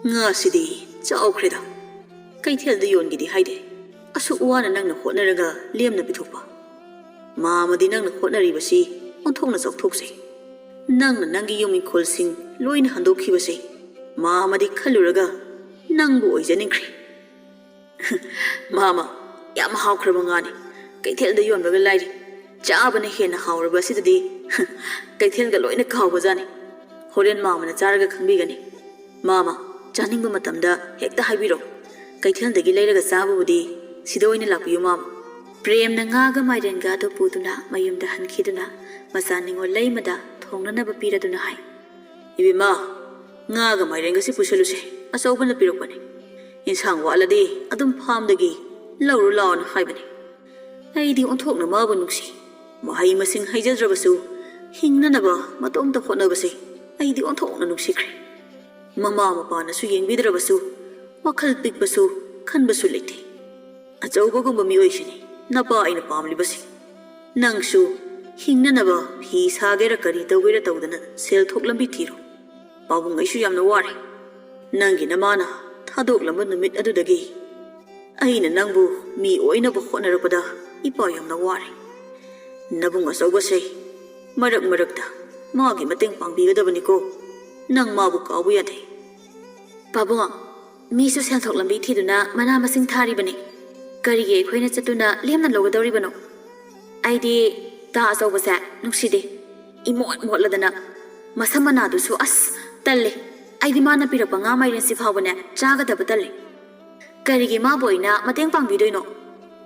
"ꯉꯥꯁꯤꯗꯤ ꯆꯥꯎꯈ꯭ꯔꯦꯗ꯫ ꯀꯩꯊꯦꯜꯗ ꯌꯣꯟꯒꯦꯗꯤ ꯍꯥꯏꯗꯦ꯫ ꯑꯁꯨꯛ ꯋꯥꯅ ꯅꯪꯅ ꯍꯣꯠꯅꯔꯒ ꯂꯦꯝꯅ ꯄꯤꯊꯣꯛꯄ꯫ ꯃꯥꯃꯗꯤ ꯅꯪꯅ ꯍꯣꯠꯅꯔꯤꯕꯁꯤ ꯑꯣꯟꯊꯣꯛꯅ ꯆꯥꯎꯊꯣꯛꯆꯩ꯫ ꯅꯪꯅ ꯅꯪꯒꯤ ꯌꯨꯝ ꯏꯪꯈꯣꯜꯁꯤꯡ ꯂꯣꯏꯅ ꯍꯟꯗꯣꯛꯈꯤꯕꯁꯦ ꯃꯥ ꯑꯃꯗꯤ ꯈꯜꯂꯨꯔꯒ ꯅꯪꯕꯨ ꯑꯣꯏꯖꯅꯤꯡꯈ꯭ꯔꯦ꯫ ꯃꯥꯃ, ꯌꯥꯝ ꯍꯥꯎꯈ꯭ꯔꯕ ꯉꯥꯅꯤ꯫ ꯀꯩꯊꯦꯜꯗ ꯌꯣꯟꯕꯒ ꯂꯥꯏꯔꯤ, ꯆꯥꯕꯅ ꯍꯦꯟꯅ ꯍꯥꯎꯔꯕ ꯑꯁꯤꯗꯗꯤ ꯀꯩꯊꯦꯜꯒ ꯂꯣꯏꯅ ꯀꯥꯎꯕꯖꯥꯠꯅꯤ꯫ ꯍꯣꯔꯦꯟ ꯃꯥꯃꯅ ꯆꯥꯔꯒ ꯈꯪꯕꯤꯒꯅꯤ꯫ ꯃꯥꯃ, ꯆꯥꯅꯤꯡꯕ ꯃꯇꯝꯗ ꯍꯦꯛꯇ ꯍꯥꯏꯕꯤꯔꯣ꯫ ꯀꯩꯊꯦꯜꯗꯒꯤ ꯂꯩꯔꯒ ꯆꯥꯕꯕꯨꯗꯤ ꯁꯤꯗ ꯑꯣꯏꯅ ꯂꯥꯛꯄꯤꯌꯨ, ꯃꯥꯃ꯫ ꯄ꯭ꯔꯦꯝꯅ ꯉꯥꯒ ꯃꯥꯏꯔꯦꯟꯒ ꯑꯗꯨ ꯄꯨꯗꯨꯅ ꯃꯌꯨꯝꯗ ꯍꯟꯈꯤꯗꯨꯅ ꯃꯆꯥ ꯅꯤꯉꯣꯜ ꯂꯩꯃꯗ ꯊꯣꯡꯅꯅꯕ ꯄꯤꯔꯗꯨꯅ ꯍꯥꯏ, "ꯏꯕꯦꯝꯃ, ꯉꯥꯒ ꯃꯥꯏꯔꯦꯟꯒꯁꯤ ꯄꯨꯁꯜꯂꯨꯁꯦ, ꯑꯆꯧꯕꯅ ꯄꯤꯔꯛꯄꯅꯤ꯫ ꯏꯟꯁꯥꯡ ꯋꯥꯠꯂꯗꯤ ꯑꯗꯨꯝ ꯐꯥꯝꯗꯒꯤ ꯂꯧꯔꯨ ꯂꯥꯛꯑꯣꯅ ꯍꯥꯏꯕꯅꯤ꯫ ꯑꯩꯗꯤ ꯑꯣꯟꯊꯣꯛꯅ ꯃꯥꯕꯨ ꯅꯨꯡꯁꯤ꯫ ꯃꯍꯩ ꯃꯁꯤꯡ ꯍꯩꯖꯗ꯭ꯔꯕꯁꯨ ꯍꯤꯡꯅꯅꯕ ꯃꯇꯣꯝꯇ ꯍꯣꯠꯅꯕꯁꯦ ꯑꯩꯗꯤ ꯑꯣꯟꯊꯣꯛꯅ ꯅꯨꯡꯁꯤꯈ꯭ꯔꯦ꯫ ꯃꯃꯥ ꯃꯄꯥꯅꯁꯨ ꯌꯦꯡꯕꯤꯗ꯭ꯔꯕꯁꯨ ꯋꯥꯈꯜ ꯄꯤꯛꯄꯁꯨ ꯈꯟꯕꯁꯨ ꯂꯩꯇꯦ꯫ ꯑꯆꯧꯕꯒꯨꯝꯕ ꯃꯤꯑꯣꯏꯁꯤꯅꯤ ꯅꯄꯥ ꯑꯩꯅ ꯄꯥꯝꯂꯤꯕꯁꯤ꯫ ꯅꯪꯁꯨ ꯍꯤꯡꯅꯅꯕ ꯐꯤ ꯁꯥꯒꯦꯔꯥ ꯀꯔꯤ ꯇꯧꯒꯦꯔꯥ ꯇꯧꯗꯅ ꯁꯦꯜ ꯊꯣꯛ ꯂꯝꯕꯤ ꯊꯤꯔꯣ꯫ ꯄꯥꯕꯨꯡ, ꯑꯩꯁꯨ ꯌꯥꯝꯅ ꯋꯥꯔꯦ꯫ ꯅꯪꯒꯤ ꯅꯃꯥꯅ ꯊꯥꯗꯣꯛꯂꯝꯕ ꯅꯨꯃꯤꯠ ꯑꯗꯨꯗꯒꯤ ꯑꯩꯅ ꯅꯪꯕꯨ ꯃꯤ ꯑꯣꯏꯅꯕ ꯍꯣꯠꯅꯔꯛꯄꯗ ꯏꯄꯥ ꯌꯥꯝꯅ ꯋꯥꯔꯦ꯫ ꯅꯕꯨꯡ ꯑꯆꯧꯕꯁꯦ ꯃꯔꯛ ꯃꯔꯛꯇ ꯃꯥꯒꯤ ꯃꯇꯦꯡ ꯄꯥꯡꯕꯤꯒꯗꯕꯅꯤꯀꯣ꯫ ꯅꯪ ꯃꯥꯕꯨ ꯀꯥꯎꯕ ꯌꯥꯗꯦ꯫" "ꯄꯥꯕꯨꯡ, ꯃꯤꯁꯨ ꯁꯦꯟꯊꯣꯛ ꯂꯝꯕꯤ ꯊꯤꯗꯨꯅ ꯃꯅꯥ ꯃꯁꯤꯡ ꯊꯥꯔꯤꯕꯅꯤ꯫ ꯀꯔꯤꯒꯤ ꯑꯩꯈꯣꯏꯅ ꯆꯠꯇꯨꯅ ꯂꯦꯝꯅ ꯂꯧꯒꯗꯧꯔꯤꯕꯅꯣ? ꯑꯩꯗꯤ ꯇꯥ ꯑꯆꯧꯕꯁꯦ ꯅꯨꯡꯁꯤꯗꯦ꯫ ꯏꯃꯣꯠ ꯃꯣꯠꯂꯗꯅ꯫ ꯃꯁꯝ ꯃꯅꯥꯗꯨꯁꯨ ꯑꯁ ꯇꯜꯂꯦ꯫ ꯑꯩꯗꯤ ꯃꯥꯅ ꯄꯤꯔꯛꯄ ꯉꯥ ꯃꯥꯏꯔꯦꯟꯁꯤ ꯐꯥꯎꯕꯅꯦ ꯆꯥꯒꯗꯕ ꯇꯜꯂꯦ꯫ ꯀꯔꯤꯒꯤ ꯃꯥꯕꯨ ꯑꯩꯅ ꯃꯇꯦꯡ ꯄꯥꯡꯕꯤꯗꯣꯏꯅꯣ?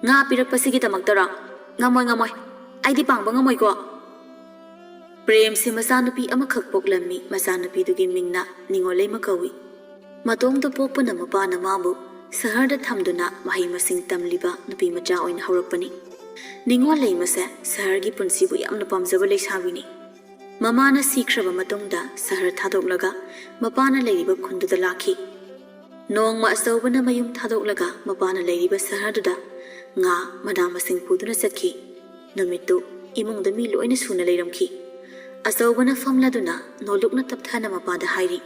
ꯉꯥ ꯄꯤꯔꯛꯄꯁꯤꯒꯤꯗꯃꯛꯇꯔꯣ? ꯉꯝꯃꯣꯏ, ꯉꯝꯃꯣꯏ꯫ ꯑꯩꯗꯤ ꯄꯥꯡꯕ ꯉꯝꯃꯣꯏꯀꯣ꯫" ꯄ꯭ꯔꯦꯝꯁꯦ ꯃꯆꯥꯅꯨꯄꯤ ꯑꯃꯈꯛ ꯄꯣꯛꯂꯝꯃꯤ꯫ ꯃꯆꯥꯅꯨꯄꯤꯗꯨꯒꯤ ꯃꯤꯡꯅ ꯅꯤꯉꯣꯜꯂꯩꯃ ꯀꯧꯏ꯫ ꯃꯇꯣꯝꯇ ꯄꯣꯛꯄꯅ ꯃꯄꯥꯅ ꯃꯥꯕꯨ ꯁꯍꯔꯗ ꯊꯝꯗꯨꯅ ꯃꯍꯩ ꯃꯁꯤꯡ ꯇꯝꯂꯤꯕ ꯅꯨꯄꯤ ꯃꯆꯥ ꯑꯣꯏꯅ ꯍꯧꯔꯛꯄꯅꯤ꯫ ꯅꯤꯉꯣꯜ ꯂꯩꯃꯁꯦ ꯁꯍꯔꯒꯤ ꯄꯨꯟꯁꯤꯕꯨ ꯌꯥꯝꯅ ꯄꯥꯝꯖꯕ ꯂꯩꯁꯥꯕꯤꯅꯤ꯫ ꯃꯃꯥꯅ ꯁꯤꯈ꯭ꯔꯕ ꯃꯇꯨꯡꯗ ꯁꯍꯔ ꯊꯥꯗꯣꯛꯂꯒ ꯃꯄꯥꯅ ꯂꯩꯔꯤꯕ ꯈꯨꯟꯗꯨꯗ ꯂꯥꯛꯈꯤ꯫ ꯅꯣꯡꯃ ꯑꯆꯧꯕꯅ ꯃꯌꯨꯝ ꯊꯥꯗꯣꯛꯂꯒ ꯃꯄꯥꯅ ꯂꯩꯔꯤꯕ ꯁꯍꯔꯗꯨꯗ ꯉꯥ, ꯃꯅꯥ ꯃꯁꯤꯡ ꯄꯨꯗꯨꯅ ꯆꯠꯈꯤ꯫ ꯅꯨꯃꯤꯠꯇꯨ ꯏꯃꯨꯡꯗ ꯃꯤ ꯂꯣꯏꯅ ꯁꯨꯅ ꯂꯩꯔꯝꯈꯤ꯫ ꯑꯆꯧꯕꯅ ꯐꯝꯂꯗꯨꯅ ꯅꯣꯂꯨꯛꯅ ꯇꯞꯊꯅ ꯃꯄꯥꯗ ꯍꯥꯏꯔꯤ,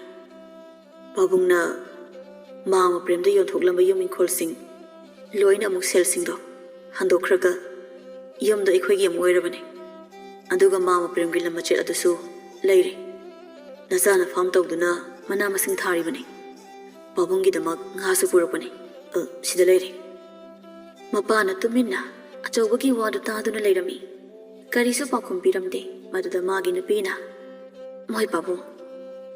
"ꯄꯥꯕꯨꯡꯅ ꯃꯥꯃ ꯄ꯭ꯔꯦꯝꯗ ꯌꯣꯟꯊꯣꯛꯂꯝꯕ ꯌꯨꯝ ꯏꯪꯈꯣꯜꯁꯤꯡ ꯂꯣꯏꯅ ꯑꯃꯨꯛ ꯁꯦꯜꯁꯤꯡꯗꯣ ꯍꯟꯗꯣꯛꯈ꯭ꯔꯒ ꯌꯨꯝꯗꯣ ꯑꯩꯈꯣꯏꯒꯤ ꯑꯃꯨꯛ ꯑꯣꯏꯔꯕꯅꯤ꯫ ꯑꯗꯨꯒ ꯃꯥꯃ ꯄ꯭ꯔꯦꯝꯒꯤ ꯂꯝ ꯃꯆꯦꯠ ꯑꯗꯨꯁꯨ "ꯂꯩꯔꯦ꯫ ꯅꯆꯥꯅ ꯐꯥꯝ ꯇꯧꯗꯨꯅ ꯃꯅꯥ ꯃꯁꯤꯡ ꯊꯥꯔꯤꯕꯅꯤ꯫ ꯄꯥꯕꯨꯡꯒꯤꯗꯃꯛ ꯉꯥꯁꯨ ꯄꯨꯔꯛꯄꯅꯤ꯫ ꯑ, ꯁꯤꯗ ꯂꯩꯔꯦ꯫" ꯃꯄꯥꯅ ꯇꯨꯃꯤꯟꯅ ꯑꯆꯧꯕꯒꯤ ꯋꯥꯗꯨ ꯇꯥꯗꯨꯅ ꯂꯩꯔꯝꯃꯤ꯫ ꯀꯔꯤꯁꯨ ꯄꯥꯎꯈꯨꯝ ꯄꯤꯔꯝꯗꯦ꯫ ꯃꯗꯨꯗ ꯃꯥꯒꯤ ꯅꯨꯄꯤꯅ, "ꯃꯣꯏ ꯄꯥꯕꯨꯡ,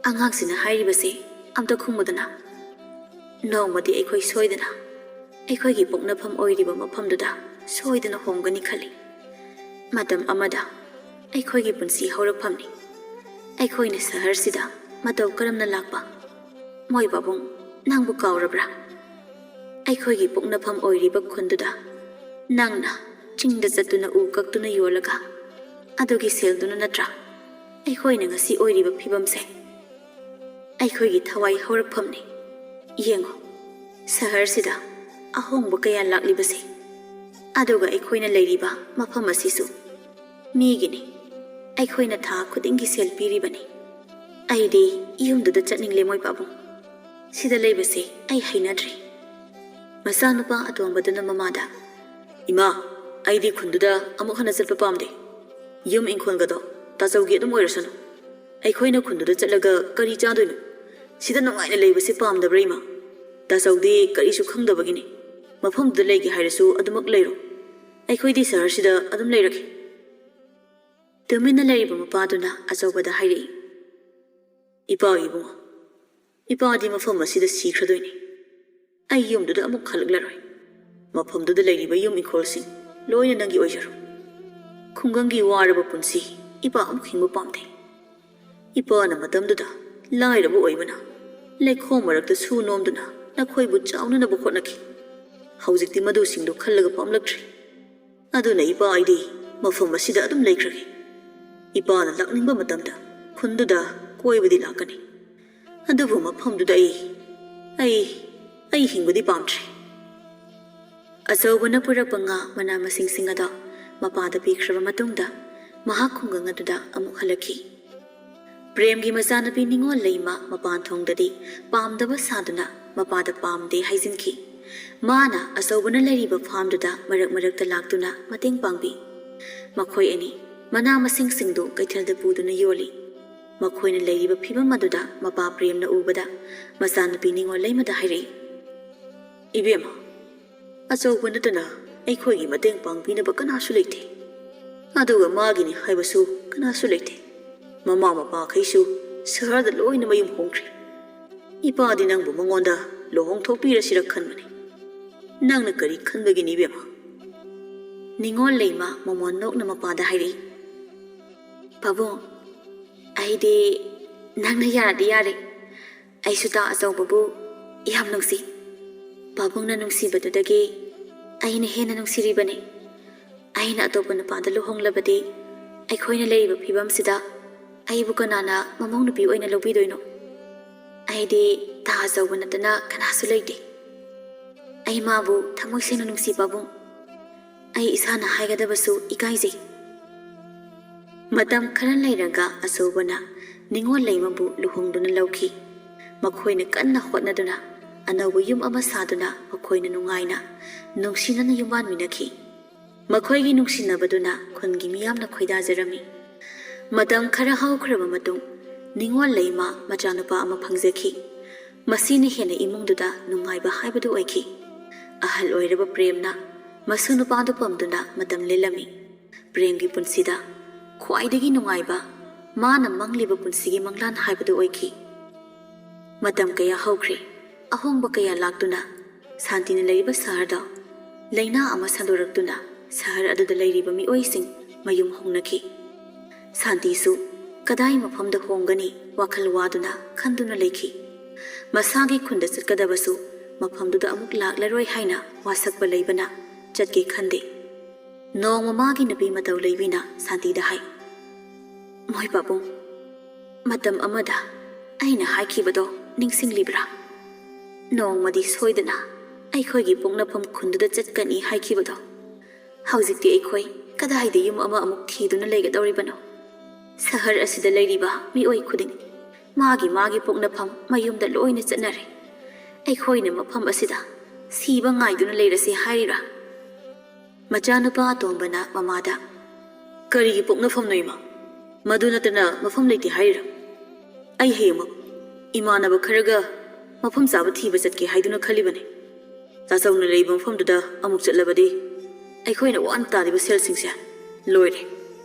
ꯑꯉꯥꯡꯁꯤꯅ ꯍꯥꯏꯔꯤꯕꯁꯦ ꯑꯝꯇ ꯈꯨꯝꯃꯨꯗꯅ꯫ ꯅꯣꯡꯃꯗꯤ ꯑꯩꯈꯣꯏ ꯁꯣꯏꯗꯅ ꯑꯩꯈꯣꯏꯒꯤ ꯄꯣꯛꯅꯐꯝ ꯑꯣꯏꯔꯤꯕ ꯃꯐꯝꯗꯨꯗ ꯁꯣꯏꯗꯅ ꯍꯣꯡꯒꯅꯤ ꯈꯜꯂꯤ꯫ ꯃꯇꯝ ꯑꯃꯗ ꯑꯩꯈꯣꯏꯒꯤ ꯄꯨꯟꯁꯤ ꯍꯧꯔꯛꯐꯝꯅꯤ꯫ ꯑꯩꯈꯣꯏꯅ ꯁꯍꯔꯁꯤꯗ ꯃꯇꯧ ꯀꯔꯝꯅ ꯂꯥꯛꯄ? ꯃꯣꯏ ꯄꯥꯕꯨꯡ, ꯅꯪꯕꯨ ꯀꯥꯎꯔꯕ꯭ꯔꯥ? ꯑꯩꯈꯣꯏꯒꯤ ꯄꯣꯛꯅꯐꯝ ꯑꯣꯏꯔꯤꯕ ꯈꯨꯟꯗꯨꯗ ꯅꯪꯅ ꯆꯤꯡꯗ ꯆꯠꯇꯨꯅ ꯎ ꯀꯛꯇꯨꯅ ꯌꯣꯜꯂꯒ ꯑꯗꯨꯒꯤ ꯁꯦꯜꯗꯨꯅ ꯅꯠꯇ꯭ꯔꯥ ꯑꯩꯈꯣꯏꯅ ꯉꯁꯤ ꯑꯣꯏꯔꯤꯕ ꯐꯤꯕꯝꯁꯦ? ꯑꯩꯈꯣꯏꯒꯤ ꯊꯋꯥꯏ ꯍꯧꯔꯛꯐꯝꯅꯤ꯫ ꯌꯦꯡꯉꯨ, ꯁꯍꯔꯁꯤꯗ ꯑꯍꯣꯡꯕ ꯀꯌꯥ ꯂꯥꯛꯂꯤꯕꯁꯦ꯫ ꯑꯗꯨꯒ ꯑꯩꯈꯣꯏꯅ ꯂꯩꯔꯤꯕ ꯃꯐꯝ ꯑꯁꯤꯁꯨ ꯃꯤꯒꯤꯅꯤ꯫ ꯑꯩꯈꯣꯏꯅ ꯊꯥ ꯈꯨꯗꯤꯡꯒꯤ ꯁꯦꯜ ꯄꯤꯔꯤꯕꯅꯤ꯫ ꯑꯩꯗꯤ ꯌꯨꯝꯗꯨꯗ ꯆꯠꯅꯤꯡꯂꯦ, ꯃꯣꯏ ꯄꯥꯕꯨꯡ꯫ ꯁꯤꯗ ꯂꯩꯕꯁꯦ ꯑꯩ ꯍꯩꯅꯗ꯭ꯔꯦ꯫" ꯃꯆꯥꯅꯨꯄꯥ ꯑꯇꯣꯝꯕꯗꯨꯅ ꯃꯃꯥꯗ, "ꯏꯃꯥ, ꯑꯩꯗꯤ ꯈꯨꯟꯗꯨꯗ ꯑꯃꯨꯛ ꯍꯟꯅ ꯆꯠꯄ ꯄꯥꯝꯗꯦ꯫ ꯌꯨꯝ ꯏꯪꯈꯣꯜꯒꯗꯣ ꯇꯥꯆꯧꯒꯤ ꯑꯗꯨꯝ ꯑꯣꯏꯔꯁꯅꯨ꯫ ꯑꯩꯈꯣꯏꯅ ꯈꯨꯟꯗꯨꯗ ꯆꯠꯂꯒ ꯀꯔꯤ ꯆꯥꯗꯣꯏꯅꯣ? ꯁꯤꯗ ꯅꯨꯡꯉꯥꯏꯅ ꯂꯩꯕꯁꯦ ꯄꯥꯝꯗꯕ꯭ꯔꯥ, ꯏꯃꯥ? ꯇꯥꯆꯧꯗꯤ ꯀꯔꯤꯁꯨ ꯈꯪꯗꯕꯒꯤꯅꯤ꯫ ꯃꯐꯝꯗꯨꯗ ꯂꯩꯒꯦ ꯍꯥꯏꯔꯁꯨ ꯑꯗꯨꯃꯛ ꯂꯩꯔꯣ꯫ ꯑꯩꯈꯣꯏꯗꯤ ꯁꯍꯔꯁꯤꯗ ꯑꯗꯨꯝ ꯂꯩꯔꯒꯦ꯫" ꯇꯨꯃꯤꯟꯅ ꯂꯩꯔꯤꯕ ꯃꯄꯥꯗꯨꯅ ꯑꯆꯧꯕꯗ ꯍꯥꯏꯔꯛꯏ, "ꯏꯄꯥ ꯏꯕꯨꯡꯉꯣ, ꯏꯄꯥꯗꯤ ꯃꯐꯝ ꯑꯁꯤꯗ ꯁꯤꯈ꯭ꯔꯗꯣꯏꯅꯤ꯫ ꯑꯩ ꯌꯨꯝꯗꯨꯗ ꯑꯃꯨꯛ ꯍꯜꯂꯛꯂꯔꯣꯏ꯫ ꯃꯐꯝꯗꯨꯗ ꯂꯩꯔꯤꯕ ꯌꯨꯝ ꯏꯪꯈꯣꯜꯁꯤꯡ ꯂꯣꯏꯅ ꯅꯪꯒꯤ ꯑꯣꯏꯖꯔꯣ꯫ ꯈꯨꯡꯒꯪꯒꯤ ꯋꯥꯔꯕ ꯄꯨꯟꯁꯤ ꯏꯄꯥ ꯑꯃꯨꯛ ꯍꯤꯡꯕ ꯄꯥꯝꯗꯦ꯫ ꯏꯄꯥꯅ ꯃꯇꯝꯗꯨꯗ ꯂꯥꯏꯔꯕ ꯑꯣꯏꯕꯅ ꯂꯩꯈꯣꯝ ꯃꯔꯛꯇ ꯁꯨ ꯅꯣꯝꯗꯨꯅ ꯅꯈꯣꯏꯕꯨ ꯆꯥꯎꯅꯅꯕ ꯍꯣꯠꯅꯈꯤ꯫ ꯍꯧꯖꯤꯛꯇꯤ ꯃꯗꯨꯁꯤꯡꯗꯨ ꯈꯜꯂꯒ ꯄꯥꯝꯂꯛꯇ꯭ꯔꯦ꯫ ꯑꯗꯨꯅ ꯏꯄꯥ ꯑꯩꯗꯤ ꯃꯐꯝ ꯑꯁꯤꯗ ꯑꯗꯨꯝ ꯂꯩꯈ꯭ꯔꯒꯦ꯫ ꯏꯄꯥꯅ ꯂꯥꯛꯅꯤꯡꯕ ꯃꯇꯝꯗ ꯈꯨꯟꯗꯨꯗ ꯀꯣꯏꯕꯗꯤ ꯂꯥꯛꯀꯅꯤ꯫ ꯑꯗꯨꯕꯨ ꯃꯐꯝꯗꯨꯗ ꯑꯩ, ꯑꯩ, ꯑꯩ ꯍꯤꯡꯕꯗꯤ ꯄꯥꯝꯗ꯭ꯔꯦ꯫" ꯑꯆꯧꯕꯅ ꯄꯨꯔꯛꯄ ꯉꯥ ꯃꯅꯥ ꯃꯁꯤꯡꯁꯤꯡ ꯑꯗꯣ ꯃꯄꯥꯗ ꯄꯤꯈ꯭ꯔꯕ ꯃꯇꯨꯡꯗ ꯃꯍꯥꯛ ꯈꯨꯡꯒꯪ ꯑꯗꯨꯗ ꯑꯃꯨꯛ ꯍꯜꯂꯛꯈꯤ꯫ ꯄ꯭ꯔꯦꯝꯒꯤ ꯃꯆꯥꯅꯨꯄꯤ ꯅꯤꯉꯣꯜ ꯂꯩꯃ ꯃꯄꯥꯟ ꯊꯣꯡꯗꯗꯤ ꯄꯥꯝꯗꯕ ꯁꯥꯗꯨꯅ ꯃꯄꯥꯗ ꯄꯥꯝꯗꯦ ꯍꯥꯏꯖꯤꯟꯈꯤ꯫ ꯃꯥꯅ ꯑꯆꯧꯕꯅ ꯂꯩꯔꯤꯕ ꯐꯥꯝꯗꯨꯗ ꯃꯔꯛ ꯃꯔꯛꯇ ꯂꯥꯛꯇꯨꯅ ꯃꯇꯦꯡ ꯄꯥꯡꯕꯤ꯫ ꯃꯈꯣꯏ ꯑꯅꯤ ꯃꯅꯥ ꯃꯁꯤꯡꯁꯤꯡꯗꯨ ꯀꯩꯊꯦꯜꯗ ꯄꯨꯗꯨꯅ ꯌꯣꯜꯂꯤ꯫ ꯃꯈꯣꯏꯅ ꯂꯩꯔꯤꯕ ꯐꯤꯚꯝ ꯑꯗꯨꯗ ꯃꯄꯥ ꯄ꯭ꯔꯦꯝꯅ ꯎꯕꯗ ꯃꯆꯥꯅꯨꯄꯤ ꯅꯤꯉꯣꯜ ꯂꯩꯃꯗ ꯍꯥꯏꯔꯛꯏ, "ꯏꯕꯦꯝꯃ, ꯑꯆꯧꯕ ꯅꯠꯇꯅ ꯑꯩꯈꯣꯏꯒꯤ ꯃꯇꯦꯡ ꯄꯥꯡꯕꯤꯅꯕ ꯀꯅꯥꯁꯨ ꯂꯩꯇꯦ꯫ ꯑꯗꯨꯒ ꯃꯥꯒꯤꯅꯤ ꯍꯥꯏꯕꯁꯨ ꯀꯅꯥꯁꯨ ꯂꯩꯇꯦ꯫ ꯃꯃꯥ ꯃꯄꯥꯈꯩꯁꯨ ꯁꯍꯔꯗ ꯂꯣꯏꯅ ꯃꯌꯨꯝ ꯍꯣꯡꯈ꯭ꯔꯦ꯫ ꯏꯄꯥꯗꯤ ꯅꯪꯕꯨ ꯃꯉꯣꯟꯗ ꯂꯨꯍꯣꯡꯊꯣꯛꯄꯤꯔꯁꯤꯔ ꯈꯟꯕꯅꯤ꯫ ꯅꯪꯅ ꯀꯔꯤ ꯈꯟꯕꯒꯤꯅꯤ, ꯏꯕꯦꯝꯃ?" ꯅꯤꯉꯣꯜ ꯂꯩꯃ ꯃꯃꯣꯟ ꯅꯣꯛꯅ ꯃꯄꯥꯗ ꯍꯥꯏꯔꯛꯏ, "ꯄꯥꯕꯨꯡ, ꯑꯩꯗꯤ ꯅꯪꯅ ꯌꯥꯔꯗꯤ ꯌꯥꯔꯦ꯫ ꯑꯩꯁꯨ ꯇꯥ ꯑꯆꯧꯕꯕꯨ ꯌꯥꯝ ꯅꯨꯡꯁꯤ꯫ ꯄꯥꯕꯨꯡꯅ ꯅꯨꯡꯁꯤꯕꯗꯨꯗꯒꯤ ꯑꯩꯅ ꯍꯦꯟꯅ ꯅꯨꯡꯁꯤꯔꯤꯕꯅꯤ꯫ ꯑꯩꯅ ꯑꯇꯣꯞꯄ ꯅꯨꯄꯥꯗ ꯂꯨꯍꯣꯡꯂꯕꯗꯤ ꯑꯩꯈꯣꯏꯅ ꯂꯩꯔꯤꯕ ꯐꯤꯕꯝꯁꯤꯗ ꯑꯩꯕꯨ ꯀꯅꯥꯅ ꯃꯃꯧ ꯅꯨꯄꯤ ꯑꯣꯏꯅ ꯂꯧꯕꯤꯗꯣꯏꯅꯣ? ꯑꯩꯗꯤ ꯇꯥ ꯑꯆꯧꯕ ꯅꯠꯇꯅ ꯀꯅꯥꯁꯨ ꯂꯩꯇꯦ꯫ ꯑꯩ ꯃꯥꯕꯨ ꯊꯃꯣꯏ ꯁꯦꯡꯅ ꯅꯨꯡꯁꯤ, ꯄꯥꯕꯨꯡ꯫ ꯑꯩ ꯏꯁꯥꯅ ꯍꯥꯏꯒꯗꯕꯁꯨ ꯏꯀꯥꯏꯖꯩ꯫" ꯃꯇꯝ ꯈꯔ ꯂꯩꯔꯒ ꯑꯆꯧꯕꯅ ꯅꯤꯉꯣꯜ ꯂꯩꯃꯕꯨ ꯂꯨꯍꯣꯡꯗꯨꯅ ꯂꯧꯈꯤ꯫ ꯃꯈꯣꯏꯅ ꯀꯟꯅ ꯍꯣꯠꯅꯗꯨꯅ ꯑꯅꯧꯕ ꯌꯨꯝ ꯑꯃ ꯁꯥꯗꯨꯅ ꯃꯈꯣꯏꯅ ꯅꯨꯡꯉꯥꯏꯅ, ꯅꯨꯡꯁꯤꯅꯅ ꯌꯨꯝꯕꯥꯟꯃꯤꯟꯅꯈꯤ꯫ ꯃꯈꯣꯏꯒꯤ ꯅꯨꯡꯁꯤꯅꯕꯗꯨꯅ ꯈꯨꯟꯒꯤ ꯃꯤꯌꯥꯝꯅ ꯈꯣꯏꯗꯥꯖꯔꯝꯃꯤ꯫ ꯃꯇꯝ ꯈꯔ ꯍꯧꯈ꯭ꯔꯕ ꯃꯇꯨꯡ, ꯅꯤꯉꯣꯜ ꯂꯩꯃ ꯃꯆꯥꯅꯨꯄꯥ ꯑꯃ ꯐꯪꯖꯈꯤ꯫ ꯃꯁꯤꯅ ꯍꯦꯟꯅ ꯏꯃꯨꯡꯗꯨꯗ ꯅꯨꯡꯉꯥꯏꯕ ꯍꯥꯏꯕꯗꯨ ꯑꯣꯏꯈꯤ꯫ ꯑꯍꯜ ꯑꯣꯏꯔꯕ ꯄ꯭ꯔꯦꯝꯅ ꯃꯁꯨ ꯅꯨꯄꯥꯗꯨ ꯄꯝꯗꯨꯅ ꯃꯇꯝ ꯂꯦꯜꯂꯝꯃꯤ꯫ ꯄ꯭ꯔꯦꯝꯒꯤ ꯄꯨꯟꯁꯤꯗ ꯈ꯭ꯋꯥꯏꯗꯒꯤ ꯅꯨꯡꯉꯥꯏꯕ, ꯃꯥꯅ ꯃꯪꯂꯤꯕ ꯄꯨꯟꯁꯤꯒꯤ ꯃꯪꯂꯥꯟ ꯍꯥꯏꯕꯗꯨ ꯑꯣꯏꯈꯤ꯫ ꯃꯇꯝ ꯀꯌꯥ ꯍꯧꯈ꯭ꯔꯦ꯫ ꯑꯍꯣꯡꯕ ꯀꯌꯥ ꯂꯥꯛꯇꯨꯅ ꯁꯥꯟꯇꯤꯅ ꯂꯩꯔꯤꯕ ꯁꯍꯔꯗ ꯂꯩꯅꯥ ꯑꯃ ꯁꯟꯗꯣꯔꯛꯇꯨꯅ ꯁꯍꯔ ꯑꯗꯨꯗ ꯂꯩꯔꯤꯕ ꯃꯤꯑꯣꯏꯁꯤꯡ ꯃꯌꯨꯝ ꯍꯣꯡꯅꯈꯤ꯫ ꯁꯥꯟꯇꯤꯁꯨ ꯀꯗꯥꯏ ꯃꯐꯝꯗ ꯍꯣꯡꯒꯅꯤ ꯋꯥꯈꯜ ꯋꯥꯗꯨꯅ ꯈꯟꯗꯨꯅ ꯂꯩꯈꯤ꯫ ꯃꯁꯥꯒꯤ ꯈꯨꯟꯗ ꯆꯠꯀꯗꯕꯁꯨ ꯃꯐꯝꯗꯨꯗ ꯑꯃꯨꯛ ꯂꯥꯛꯂꯔꯣꯏ ꯍꯥꯏꯅ ꯋꯥꯁꯛꯄ ꯂꯩꯕꯅ ꯆꯠꯀꯦ ꯈꯟꯗꯦ꯫ ꯅꯣꯡꯃ ꯃꯥꯒꯤ ꯅꯨꯄꯤ ꯃꯇꯧ ꯂꯩꯕꯤꯅ ꯁꯥꯟꯇꯤꯗ ꯍꯥꯏ, "ꯃꯣꯏ ꯄꯥꯕꯨꯡ, ꯃꯇꯝ ꯑꯃꯗ ꯑꯩꯅ ꯍꯥꯏꯈꯤꯕꯗꯣ ꯅꯤꯡꯁꯤꯡꯂꯤꯕ꯭ꯔꯥ? ꯅꯣꯡꯃꯗꯤ ꯁꯣꯏꯗꯅ ꯑꯩꯈꯣꯏꯒꯤ ꯄꯣꯛꯅꯐꯝ ꯈꯨꯟꯗꯨꯗ ꯆꯠꯀꯅꯤ ꯍꯥꯏꯈꯤꯕꯗꯣ꯫ ꯍꯧꯖꯤꯛꯇꯤ ꯑꯩꯈꯣꯏ ꯀꯗꯥꯏꯗ ꯌꯨꯝ ꯑꯃ ꯑꯃꯨꯛ ꯊꯤꯗꯨꯅ ꯂꯩꯒꯗꯧꯔꯤꯕꯅꯣ? ꯁꯍꯔ ꯑꯁꯤꯗ ꯂꯩꯔꯤꯕ ꯃꯤꯑꯣꯏ ꯈꯨꯗꯤꯡ ꯃꯥꯒꯤ ꯃꯥꯒꯤ ꯄꯣꯛꯅꯐꯝ ꯃꯌꯨꯝꯗ ꯂꯣꯏꯅ ꯆꯠꯅꯔꯦ꯫ ꯑꯩꯈꯣꯏꯅ ꯃꯐꯝ ꯑꯁꯤꯗ ꯁꯤꯕ ꯉꯥꯏꯗꯨꯅ ꯂꯩꯔꯁꯤ ꯍꯥꯏꯔꯤꯔꯥ?" ꯃꯆꯥꯅꯨꯄꯥ ꯑꯇꯣꯝꯕꯅ ꯃꯃꯥꯗ, "ꯀꯔꯤꯒꯤ ꯄꯣꯛꯅꯐꯝꯅꯣ, ꯏꯃꯥ? ꯃꯗꯨ ꯅꯠꯇꯅ ꯃꯐꯝ ꯂꯩꯇꯦ ꯍꯥꯏꯔꯤꯔꯣ? ꯑꯩ ꯍꯌꯦꯡꯃꯛ ꯏꯃꯥꯟꯅꯕ ꯈꯔꯒ ꯃꯐꯝ ꯆꯥꯕ ꯊꯤꯕ ꯆꯠꯀꯦ ꯍꯥꯏꯗꯨꯅ ꯈꯜꯂꯤꯕꯅꯤ꯫ ꯇꯥꯆꯧꯅ ꯂꯩꯕ ꯃꯐꯝꯗꯨꯗ ꯑꯃꯨꯛ ꯆꯠꯂꯕꯗꯤ ꯑꯩꯈꯣꯏꯅ ꯋꯥꯅ ꯇꯥꯜꯂꯤꯕ ꯁꯦꯜꯁꯤꯡꯁꯦ ꯂꯣꯏꯔꯦ꯫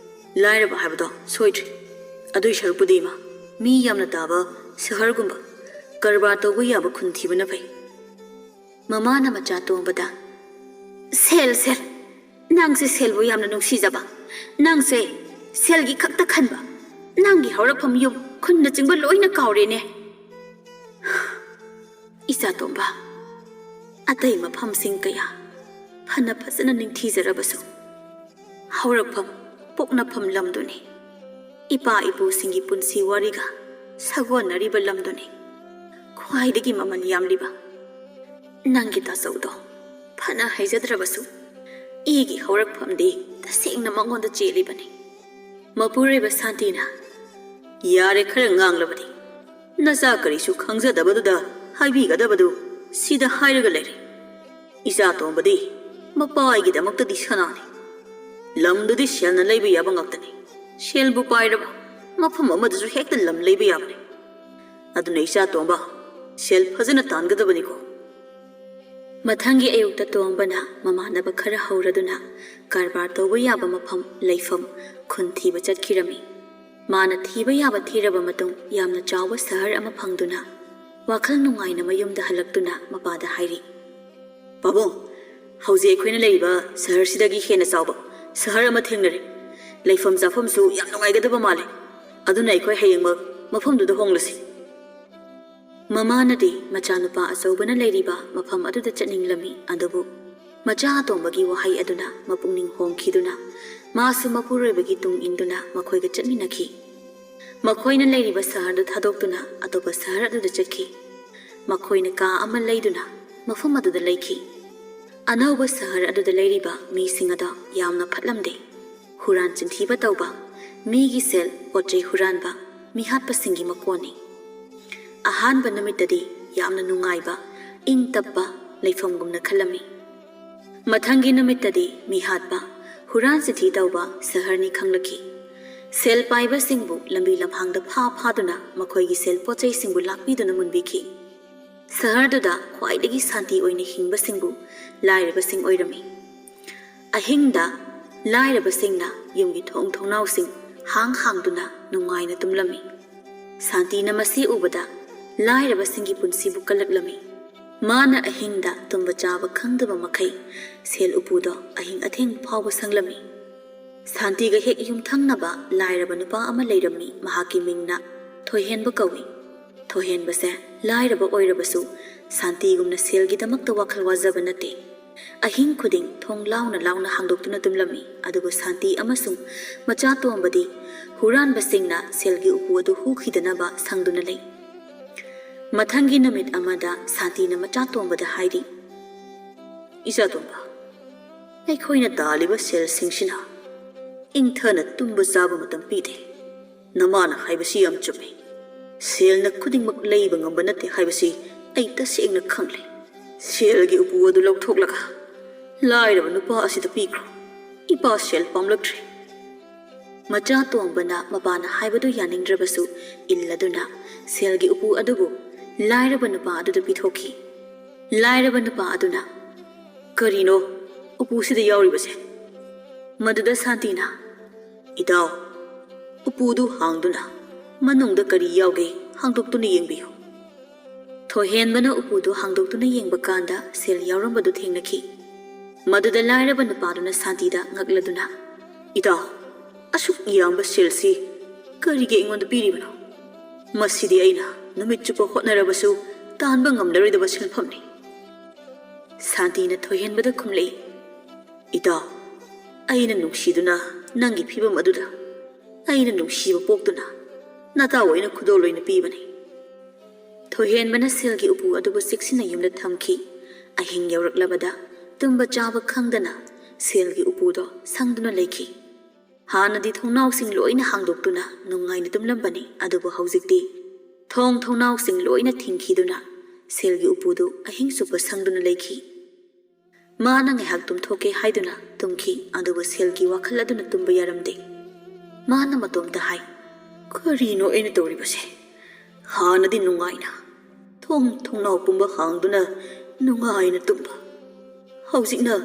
ꯂꯥꯏꯔꯕ ꯍꯥꯏꯕꯗꯣ ꯁꯣꯏꯗ꯭ꯔꯦ꯫ ꯑꯗꯨꯏ ꯁꯔꯨꯛꯄꯨꯗꯤ ꯏꯃꯥ, ꯃꯤ ꯌꯥꯝꯅ ꯇꯥꯕ ꯁꯍꯔꯒꯨꯝꯕ ꯀꯔꯕꯥꯔ ꯇꯧꯕ ꯌꯥꯕ ꯈꯨꯟ ꯊꯤꯕꯅ ꯐꯩ꯫ ꯃꯃꯥꯅ ꯃꯆꯥ ꯇꯣꯝꯕꯗ, "ꯁꯦꯜ, ꯁꯦꯜ! ꯅꯪꯁꯦ ꯁꯦꯜꯕꯨ ꯌꯥꯝꯅ ꯅꯨꯡꯁꯤꯖꯕ꯫ ꯅꯪꯁꯦ ꯁꯦꯜꯒꯤ ꯈꯛꯇ ꯈꯟꯕ꯫ ꯅꯪꯒꯤ ꯍꯧꯔꯛꯐꯝ, ꯌꯨꯝ, ꯈꯨꯟꯅꯆꯤꯡꯕ ꯂꯣꯏꯅ ꯀꯥꯎꯔꯦꯅꯦ꯫" ꯏꯆꯥ ꯇꯣꯝꯕ, ꯑꯇꯩ ꯃꯐꯝꯁꯤꯡ ꯀꯌꯥ ꯐꯅ ꯐꯖꯅ ꯅꯤꯡꯊꯤꯖꯔꯕꯁꯨ, ꯍꯧꯔꯛꯐꯝ, ꯄꯣꯛꯅꯐꯝ ꯂꯝꯗꯨꯅꯤ꯫ ꯏꯄꯥ ꯏꯄꯨꯁꯤꯡꯒꯤ ꯄꯨꯟꯁꯤ ꯋꯥꯔꯤꯒ ꯁꯥꯒꯣꯟꯅꯔꯤꯕ ꯂꯝꯗꯨꯅꯤ ꯈ꯭ꯋꯥꯏꯗꯒꯤ ꯃꯃꯜ ꯌꯥꯝꯂꯤꯕ꯫ ꯅꯪꯒꯤ ꯇꯥꯆꯧꯗꯣ ꯐꯅ ꯍꯩꯖꯗ꯭ꯔꯕꯁꯨ, ꯏꯒꯤ ꯍꯧꯔꯛꯐꯝꯗꯤ ꯇꯁꯦꯡꯅ ꯃꯉꯣꯟꯗ ꯆꯦꯜꯂꯤꯕꯅꯤ꯫ ꯃꯄꯨꯔꯣꯏꯕ ꯁꯥꯟꯇꯤꯅ, "ꯌꯥꯔꯦ, ꯈꯔ ꯉꯥꯡꯂꯕꯗꯤ꯫ ꯅꯆꯥ ꯀꯔꯤꯁꯨ ꯈꯪꯖꯗꯕꯗꯨꯗ ꯍꯥꯏꯕꯤꯒꯗꯕꯗꯨ ꯁꯤꯗ ꯍꯥꯏꯔꯒ ꯂꯩꯔꯦ꯫ ꯏꯆꯥ ꯇꯣꯝꯕꯗꯤ ꯃꯄꯥ ꯑꯩꯒꯤꯗꯃꯛꯇꯗꯤ ꯁꯅꯥꯅꯤ꯫ ꯂꯝꯗꯨꯗꯤ ꯁꯦꯜꯅ ꯂꯩꯕ ꯌꯥꯕ ꯉꯥꯛꯇꯅꯤ꯫ ꯁꯦꯜꯕꯨ ꯄꯥꯏꯔꯕ, ꯃꯐꯝ ꯑꯃꯗꯁꯨ ꯍꯦꯛꯇ ꯂꯝ ꯂꯩꯕ ꯌꯥꯕꯅꯤ꯫ ꯑꯗꯨꯅ ꯏꯆꯥ ꯇꯣꯝꯕ, ꯁꯦꯜ ꯐꯖꯅ ꯇꯥꯟꯒꯗꯕꯅꯤꯀꯣ꯫" ꯃꯊꯪꯒꯤ ꯑꯌꯨꯛꯇ ꯇꯣꯝꯕꯅ ꯃꯃꯥꯟꯅꯕ ꯈꯔ ꯍꯧꯔꯗꯨꯅ ꯀꯔꯕꯥꯔ ꯇꯧꯕ ꯌꯥꯕ ꯃꯐꯝ, ꯂꯩꯐꯝ, ꯈꯨꯟ ꯊꯤꯕ ꯆꯠꯈꯤꯔꯝꯃꯤ꯫ ꯃꯥꯅ ꯊꯤꯕ ꯌꯥꯕ ꯊꯤꯔꯕ ꯃꯇꯨꯡ, ꯌꯥꯝꯅ ꯆꯥꯎꯕ ꯁꯍꯔ ꯑꯃ ꯐꯪꯗꯨꯅ ꯋꯥꯈꯜ ꯅꯨꯡꯉꯥꯏꯅ ꯃꯌꯨꯝꯗ ꯍꯜꯂꯛꯇꯨꯅ ꯃꯄꯥꯗ ꯍꯥꯏꯔꯤ, "ꯄꯥꯕꯨꯡ, ꯍꯧꯖꯤꯛ ꯑꯩꯈꯣꯏꯅ ꯂꯩꯔꯤꯕ ꯁꯍꯔꯁꯤꯗꯒꯤ ꯍꯦꯟꯅ ꯆꯥꯎꯕ ꯁꯍꯔ ꯑꯃ ꯊꯦꯡꯅꯔꯦ꯫ ꯂꯩꯐꯝ ꯆꯥꯐꯝꯁꯨ ꯌꯥꯝ ꯅꯨꯡꯉꯥꯏꯒꯗꯕ ꯃꯥꯜꯂꯦ꯫ ꯑꯗꯨꯅ ꯑꯩꯈꯣꯏ ꯍꯌꯦꯡꯃꯛ ꯃꯐꯝꯗꯨꯗ ꯍꯣꯡꯂꯁꯤ꯫" ꯃꯃꯥꯅꯗꯤ ꯃꯆꯥꯅꯨꯄꯥ ꯑꯆꯧꯕꯅ ꯂꯩꯔꯤꯕ ꯃꯐꯝ ꯑꯗꯨꯗ ꯆꯠꯅꯤꯡꯂꯝꯃꯤ, ꯑꯗꯨꯕꯨ ꯃꯆꯥ ꯑꯇꯣꯝꯕꯒꯤ ꯋꯥꯍꯩ ꯑꯗꯨꯅ ꯃꯄꯨꯛꯅꯤꯡ ꯍꯣꯡꯈꯤꯗꯨꯅ ꯃꯥꯁꯨ ꯃꯄꯨꯔꯣꯏꯕꯒꯤ ꯇꯨꯡ ꯏꯟꯗꯨꯅ ꯃꯈꯣꯏꯒ ꯆꯠꯃꯤꯟꯅꯈꯤ꯫ ꯃꯈꯣꯏꯅ ꯂꯩꯔꯤꯕ ꯁꯍꯔꯗꯨ ꯊꯥꯗꯣꯛꯇꯨꯅ ꯑꯇꯣꯞꯄ ꯁꯍꯔ ꯑꯗꯨꯗ ꯆꯠꯈꯤ꯫ ꯃꯈꯣꯏꯅ ꯀꯥ ꯑꯃ ꯂꯩꯗꯨꯅ ꯃꯐꯝ ꯑꯗꯨꯗ ꯂꯩꯈꯤ꯫ ꯑꯅꯧꯕ ꯁꯍꯔ ꯑꯗꯨꯗ ꯂꯩꯔꯤꯕ ꯃꯤꯁꯤꯡ ꯑꯗꯣ ꯌꯥꯝꯅ ꯐꯠꯂꯝꯗꯦ꯫ ꯍꯨꯔꯥꯟ ꯆꯤꯟꯊꯤꯕ ꯇꯧꯕ, ꯃꯤꯒꯤ ꯁꯦꯜ, ꯄꯣꯠ ꯆꯩ ꯍꯨꯔꯥꯟꯕ, ꯃꯤꯍꯥꯠꯄꯁꯤꯡꯒꯤ ꯃꯀꯣꯟꯅꯤ꯫ ꯑꯍꯥꯟꯕ ꯅꯨꯃꯤꯠꯇꯗꯤ ꯌꯥꯝꯅ ꯅꯨꯡꯉꯥꯏꯕ, ꯏꯪ ꯇꯞꯄ ꯂꯩꯐꯝꯒꯨꯝꯅ ꯈꯜꯂꯝꯃꯤ꯫ ꯃꯊꯪꯒꯤ ꯅꯨꯃꯤꯠꯇꯗꯤ ꯃꯤꯍꯥꯠꯄ, ꯍꯨꯔꯥꯟ ꯆꯤꯟꯊꯤ ꯇꯧꯕ ꯁꯍꯔꯅꯤ ꯈꯪꯂꯛꯈꯤ꯫ ꯁꯦꯜ ꯄꯥꯏꯕꯁꯤꯡꯕꯨ ꯂꯝꯕꯤ ꯂꯝꯍꯥꯡꯗ ꯐꯥ ꯐꯥꯗꯨꯅ ꯃꯈꯣꯏꯒꯤ ꯁꯦꯜ ꯄꯣꯠ ꯆꯩꯁꯤꯡꯕꯨ ꯂꯥꯛꯄꯤꯗꯨꯅ ꯃꯨꯟꯕꯤꯈꯤ꯫ ꯁꯍꯔꯗꯨꯗ ꯈ꯭ꯋꯥꯏꯗꯒꯤ ꯁꯥꯟꯇꯤ ꯑꯣꯏꯅ ꯍꯤꯡꯕꯁꯤꯡꯕꯨ ꯂꯥꯏꯔꯕꯁꯤꯡ ꯑꯣꯏꯔꯝꯃꯤ꯫ ꯑꯍꯤꯡꯗ ꯂꯥꯏꯔꯕꯁꯤꯡꯅ ꯌꯨꯝꯒꯤ ꯊꯣꯡ ꯊꯣꯡꯅꯥꯎꯁꯤꯡ ꯍꯥꯡ ꯍꯥꯡꯗꯨꯅ ꯅꯨꯡꯉꯥꯏꯅ ꯇꯨꯝꯂꯝꯃꯤ꯫ ꯁꯥꯟꯇꯤꯅ ꯃꯁꯤ ꯎꯕꯗ ꯂꯥꯏꯔꯕꯁꯤꯡꯒꯤ ꯄꯨꯟꯁꯤꯕꯨ ꯀꯜꯂꯛꯂꯝꯃꯤ꯫ ꯃꯥꯅ ꯑꯍꯤꯡꯗ ꯇꯨꯝꯕ ꯆꯥꯕ ꯈꯪꯗꯕ ꯃꯈꯩ ꯁꯦꯜ ꯎꯄꯨꯗꯣ ꯑꯍꯤꯡ ꯑꯊꯦꯡꯕ ꯐꯥꯎꯕ ꯁꯪꯂꯝꯃꯤ꯫ ꯁꯥꯟꯇꯤꯒ ꯍꯦꯛ ꯌꯨꯝꯊꯪꯅꯕ ꯂꯥꯏꯔꯕ ꯅꯨꯄꯥ ꯑꯃ ꯂꯩꯔꯝꯃꯤ꯫ ꯃꯍꯥꯛꯀꯤ ꯃꯤꯡꯅ ꯊꯣꯏꯍꯦꯟꯕ ꯀꯧꯏ꯫ ꯊꯣꯏꯍꯦꯟꯕꯁꯦ ꯂꯥꯏꯔꯕ ꯑꯣꯏꯔꯕꯁꯨ ꯁꯥꯟꯇꯤꯒꯨꯝꯅ ꯁꯦꯜꯒꯤꯗꯃꯛꯇ ꯋꯥꯈꯜ ꯋꯥꯖꯕ ꯅꯠꯇꯦ꯫ ꯑꯍꯤꯡ ꯈꯨꯗꯤꯡ ꯊꯣꯡ ꯂꯥꯎꯅ ꯂꯥꯎꯅ ꯍꯥꯡꯗꯣꯛꯇꯨꯅ ꯇꯨꯝꯂꯝꯃꯤ꯫ ꯑꯗꯨꯕꯨ ꯁꯥꯟꯇꯤ ꯑꯃꯁꯨꯡ ꯃꯆꯥ ꯇꯣꯝꯕꯗꯤ ꯍꯨꯔꯥꯟꯕꯁꯤꯡꯅ ꯁꯦꯜꯒꯤ ꯎꯄꯨ ꯑꯗꯨ ꯍꯨꯈꯤꯗꯅꯕ ꯁꯪꯗꯨꯅ ꯂꯩ꯫ ꯃꯊꯪꯒꯤ ꯅꯨꯃꯤꯠ ꯑꯃꯗ ꯁꯥꯟꯇꯤꯅ ꯃꯆꯥ ꯇꯣꯝꯕꯗ ꯍꯥꯏꯔꯤ, "ꯏꯆꯥ ꯇꯣꯝꯕ, ꯑꯩꯈꯣꯏꯅ ꯇꯥꯜꯂꯤꯕ ꯁꯦꯜꯁꯤꯡꯁꯤꯅ ꯏꯪꯊꯅ ꯇꯨꯝꯕ ꯆꯥꯕ ꯃꯇꯝ ꯄꯤꯗꯦ꯫ ꯅꯃꯥꯅ ꯍꯥꯏꯕꯁꯤ ꯌꯥꯝ ꯆꯨꯝꯃꯤ꯫ ꯁꯦꯜꯅ ꯈꯨꯗꯤꯡꯃꯛ ꯂꯩꯕ ꯉꯝꯕ ꯅꯠꯇꯦ ꯍꯥꯏꯕꯁꯤ ꯑꯩ ꯇꯁꯦꯡꯅ ꯈꯪꯂꯦ꯫ ꯁꯦꯜꯒꯤ ꯎꯄꯨ ꯑꯗꯨ ꯂꯧꯊꯣꯛꯂꯒ ꯂꯥꯏꯔꯕ ꯅꯨꯄꯥ ꯑꯁꯤꯗ ꯄꯤꯈ꯭ꯔꯣ꯫ ꯏꯄꯥ ꯁꯦꯜ ꯄꯥꯝꯂꯛꯇ꯭ꯔꯦ꯫" ꯃꯆꯥ ꯇꯣꯝꯕꯅ ꯃꯄꯥꯅ ꯍꯥꯏꯕꯗꯨ ꯌꯥꯅꯤꯡꯗ꯭ꯔꯕꯁꯨ ꯏꯜꯂꯗꯨꯅ ꯁꯦꯜꯒꯤ ꯎꯄꯨ ꯑꯗꯨꯕꯨ ꯂꯥꯏꯔꯕ ꯅꯨꯄꯥ ꯑꯗꯨꯗ ꯄꯤꯊꯣꯛꯈꯤ꯫ ꯂꯥꯏꯔꯕ ꯅꯨꯄꯥ ꯑꯗꯨꯅ, "ꯀꯔꯤꯅꯣ ꯎꯄꯨꯁꯤꯗ ꯌꯥꯎꯔꯤꯕꯁꯦ?" ꯃꯗꯨꯗ ꯁꯥꯟꯇꯤꯅ, "ꯏꯇꯥꯎ, ꯎꯄꯨꯗꯨ ꯍꯥꯡꯗꯨꯅ ꯃꯅꯨꯡꯗ ꯀꯔꯤ ꯌꯥꯎꯒꯦ ꯍꯥꯡꯗꯣꯛꯇꯨꯅ ꯌꯦꯡꯕꯤꯌꯨ꯫" ꯊꯣꯏꯍꯦꯟꯕꯅ ꯎꯄꯨꯗꯨ ꯍꯥꯡꯗꯣꯛꯇꯨꯅ ꯌꯦꯡꯕ ꯀꯥꯟꯗ ꯁꯦꯜ ꯌꯥꯎꯔꯝꯕꯗꯨ ꯊꯦꯡꯅꯈꯤ꯫ ꯃꯗꯨꯗ ꯂꯥꯏꯔꯕ ꯅꯨꯄꯥꯗꯨꯅ ꯁꯥꯟꯇꯤꯗ ꯉꯛꯂꯗꯨꯅ, "ꯏꯇꯥꯎ, ꯑꯁꯨꯛ ꯌꯥꯝꯕ ꯁꯦꯜꯁꯤ ꯀꯔꯤꯒꯤ ꯑꯩꯉꯣꯟꯗ ꯄꯤꯔꯤꯕꯅꯣ? ꯃꯁꯤꯗꯤ ꯑꯩꯅ ꯅꯨꯃꯤꯠ ꯆꯨꯞꯄ ꯍꯣꯠꯅꯔꯕꯁꯨ ꯇꯥꯟꯕ ꯉꯝꯂꯔꯣꯏꯗꯕ ꯁꯦꯟꯐꯝꯅꯤ꯫" ꯁꯥꯟꯇꯤꯅ ꯊꯣꯏꯍꯦꯟꯕꯗ ꯈꯨꯝꯂꯛꯏ, "ꯏꯇꯥꯎ, ꯑꯩꯅ ꯅꯨꯡꯁꯤꯗꯨꯅ ꯅꯪꯒꯤ ꯐꯤꯚꯝ ꯑꯗꯨꯗ ꯑꯩꯅ ꯅꯨꯡꯁꯤꯕ ꯄꯣꯛꯇꯨꯅ ꯅꯇꯥꯎ ꯑꯩꯅ ꯈꯨꯗꯣꯜ ꯑꯣꯏꯅ ꯄꯤꯕꯅꯤ꯫" ꯊꯣꯏꯍꯦꯟꯕꯅ ꯁꯦꯜꯒꯤ ꯎꯄꯨ ꯑꯗꯨꯕꯨ ꯆꯦꯛꯁꯤꯟꯅ ꯌꯨꯝꯗ ꯊꯝꯈꯤ꯫ ꯑꯍꯤꯡ ꯌꯧꯔꯛꯂꯕꯗ ꯇꯨꯝꯕ ꯆꯥꯕ ꯈꯪꯗꯅ ꯁꯦꯜꯒꯤ ꯎꯄꯨꯗꯣ ꯁꯪꯗꯨꯅ ꯂꯩꯈꯤ꯫ ꯍꯥꯟꯅꯗꯤ ꯊꯣꯡꯅꯥꯎꯁꯤꯡ ꯂꯣꯏꯅ ꯍꯥꯡꯗꯣꯛꯇꯨꯅ ꯅꯨꯡꯉꯥꯏꯅ ꯇꯨꯝꯂꯝꯕꯅꯤ, ꯑꯗꯨꯕꯨ ꯍꯧꯖꯤꯛꯇꯤ ꯊꯣꯡ ꯊꯣꯡꯅꯥꯎꯁꯤꯡ ꯂꯣꯏꯅ ꯊꯤꯡꯈꯤꯗꯨꯅ ꯁꯦꯜꯒꯤ ꯎꯄꯨꯗꯨ ꯑꯍꯤꯡ ꯆꯨꯞꯄ ꯁꯪꯗꯨꯅ ꯂꯩꯈꯤ꯫ ꯃꯥꯅ ꯉꯥꯏꯍꯥꯛ ꯇꯨꯝꯊꯣꯛꯀꯦ ꯍꯥꯏꯗꯨꯅ ꯇꯨꯝꯈꯤ, ꯑꯗꯨꯕꯨ ꯁꯦꯜꯒꯤ ꯋꯥꯈꯜ ꯑꯗꯨꯅ ꯇꯨꯝꯕ ꯌꯥꯔꯝꯗꯦ꯫ ꯃꯥꯅ ꯃꯇꯣꯝꯇ ꯍꯥꯏ, "ꯀꯔꯤꯅꯣ ꯑꯩꯅ ꯇꯧꯔꯤꯕꯁꯦ? ꯍꯥꯟꯅꯗꯤ ꯅꯨꯡꯉꯥꯏꯅ ꯊꯣꯡ ꯊꯣꯡꯅꯥꯎ ꯄꯨꯝꯕ ꯍꯥꯡꯗꯨꯅ ꯅꯨꯡꯉꯥꯏꯅ ꯇꯨꯝꯕ, ꯍꯧꯖꯤꯛꯅ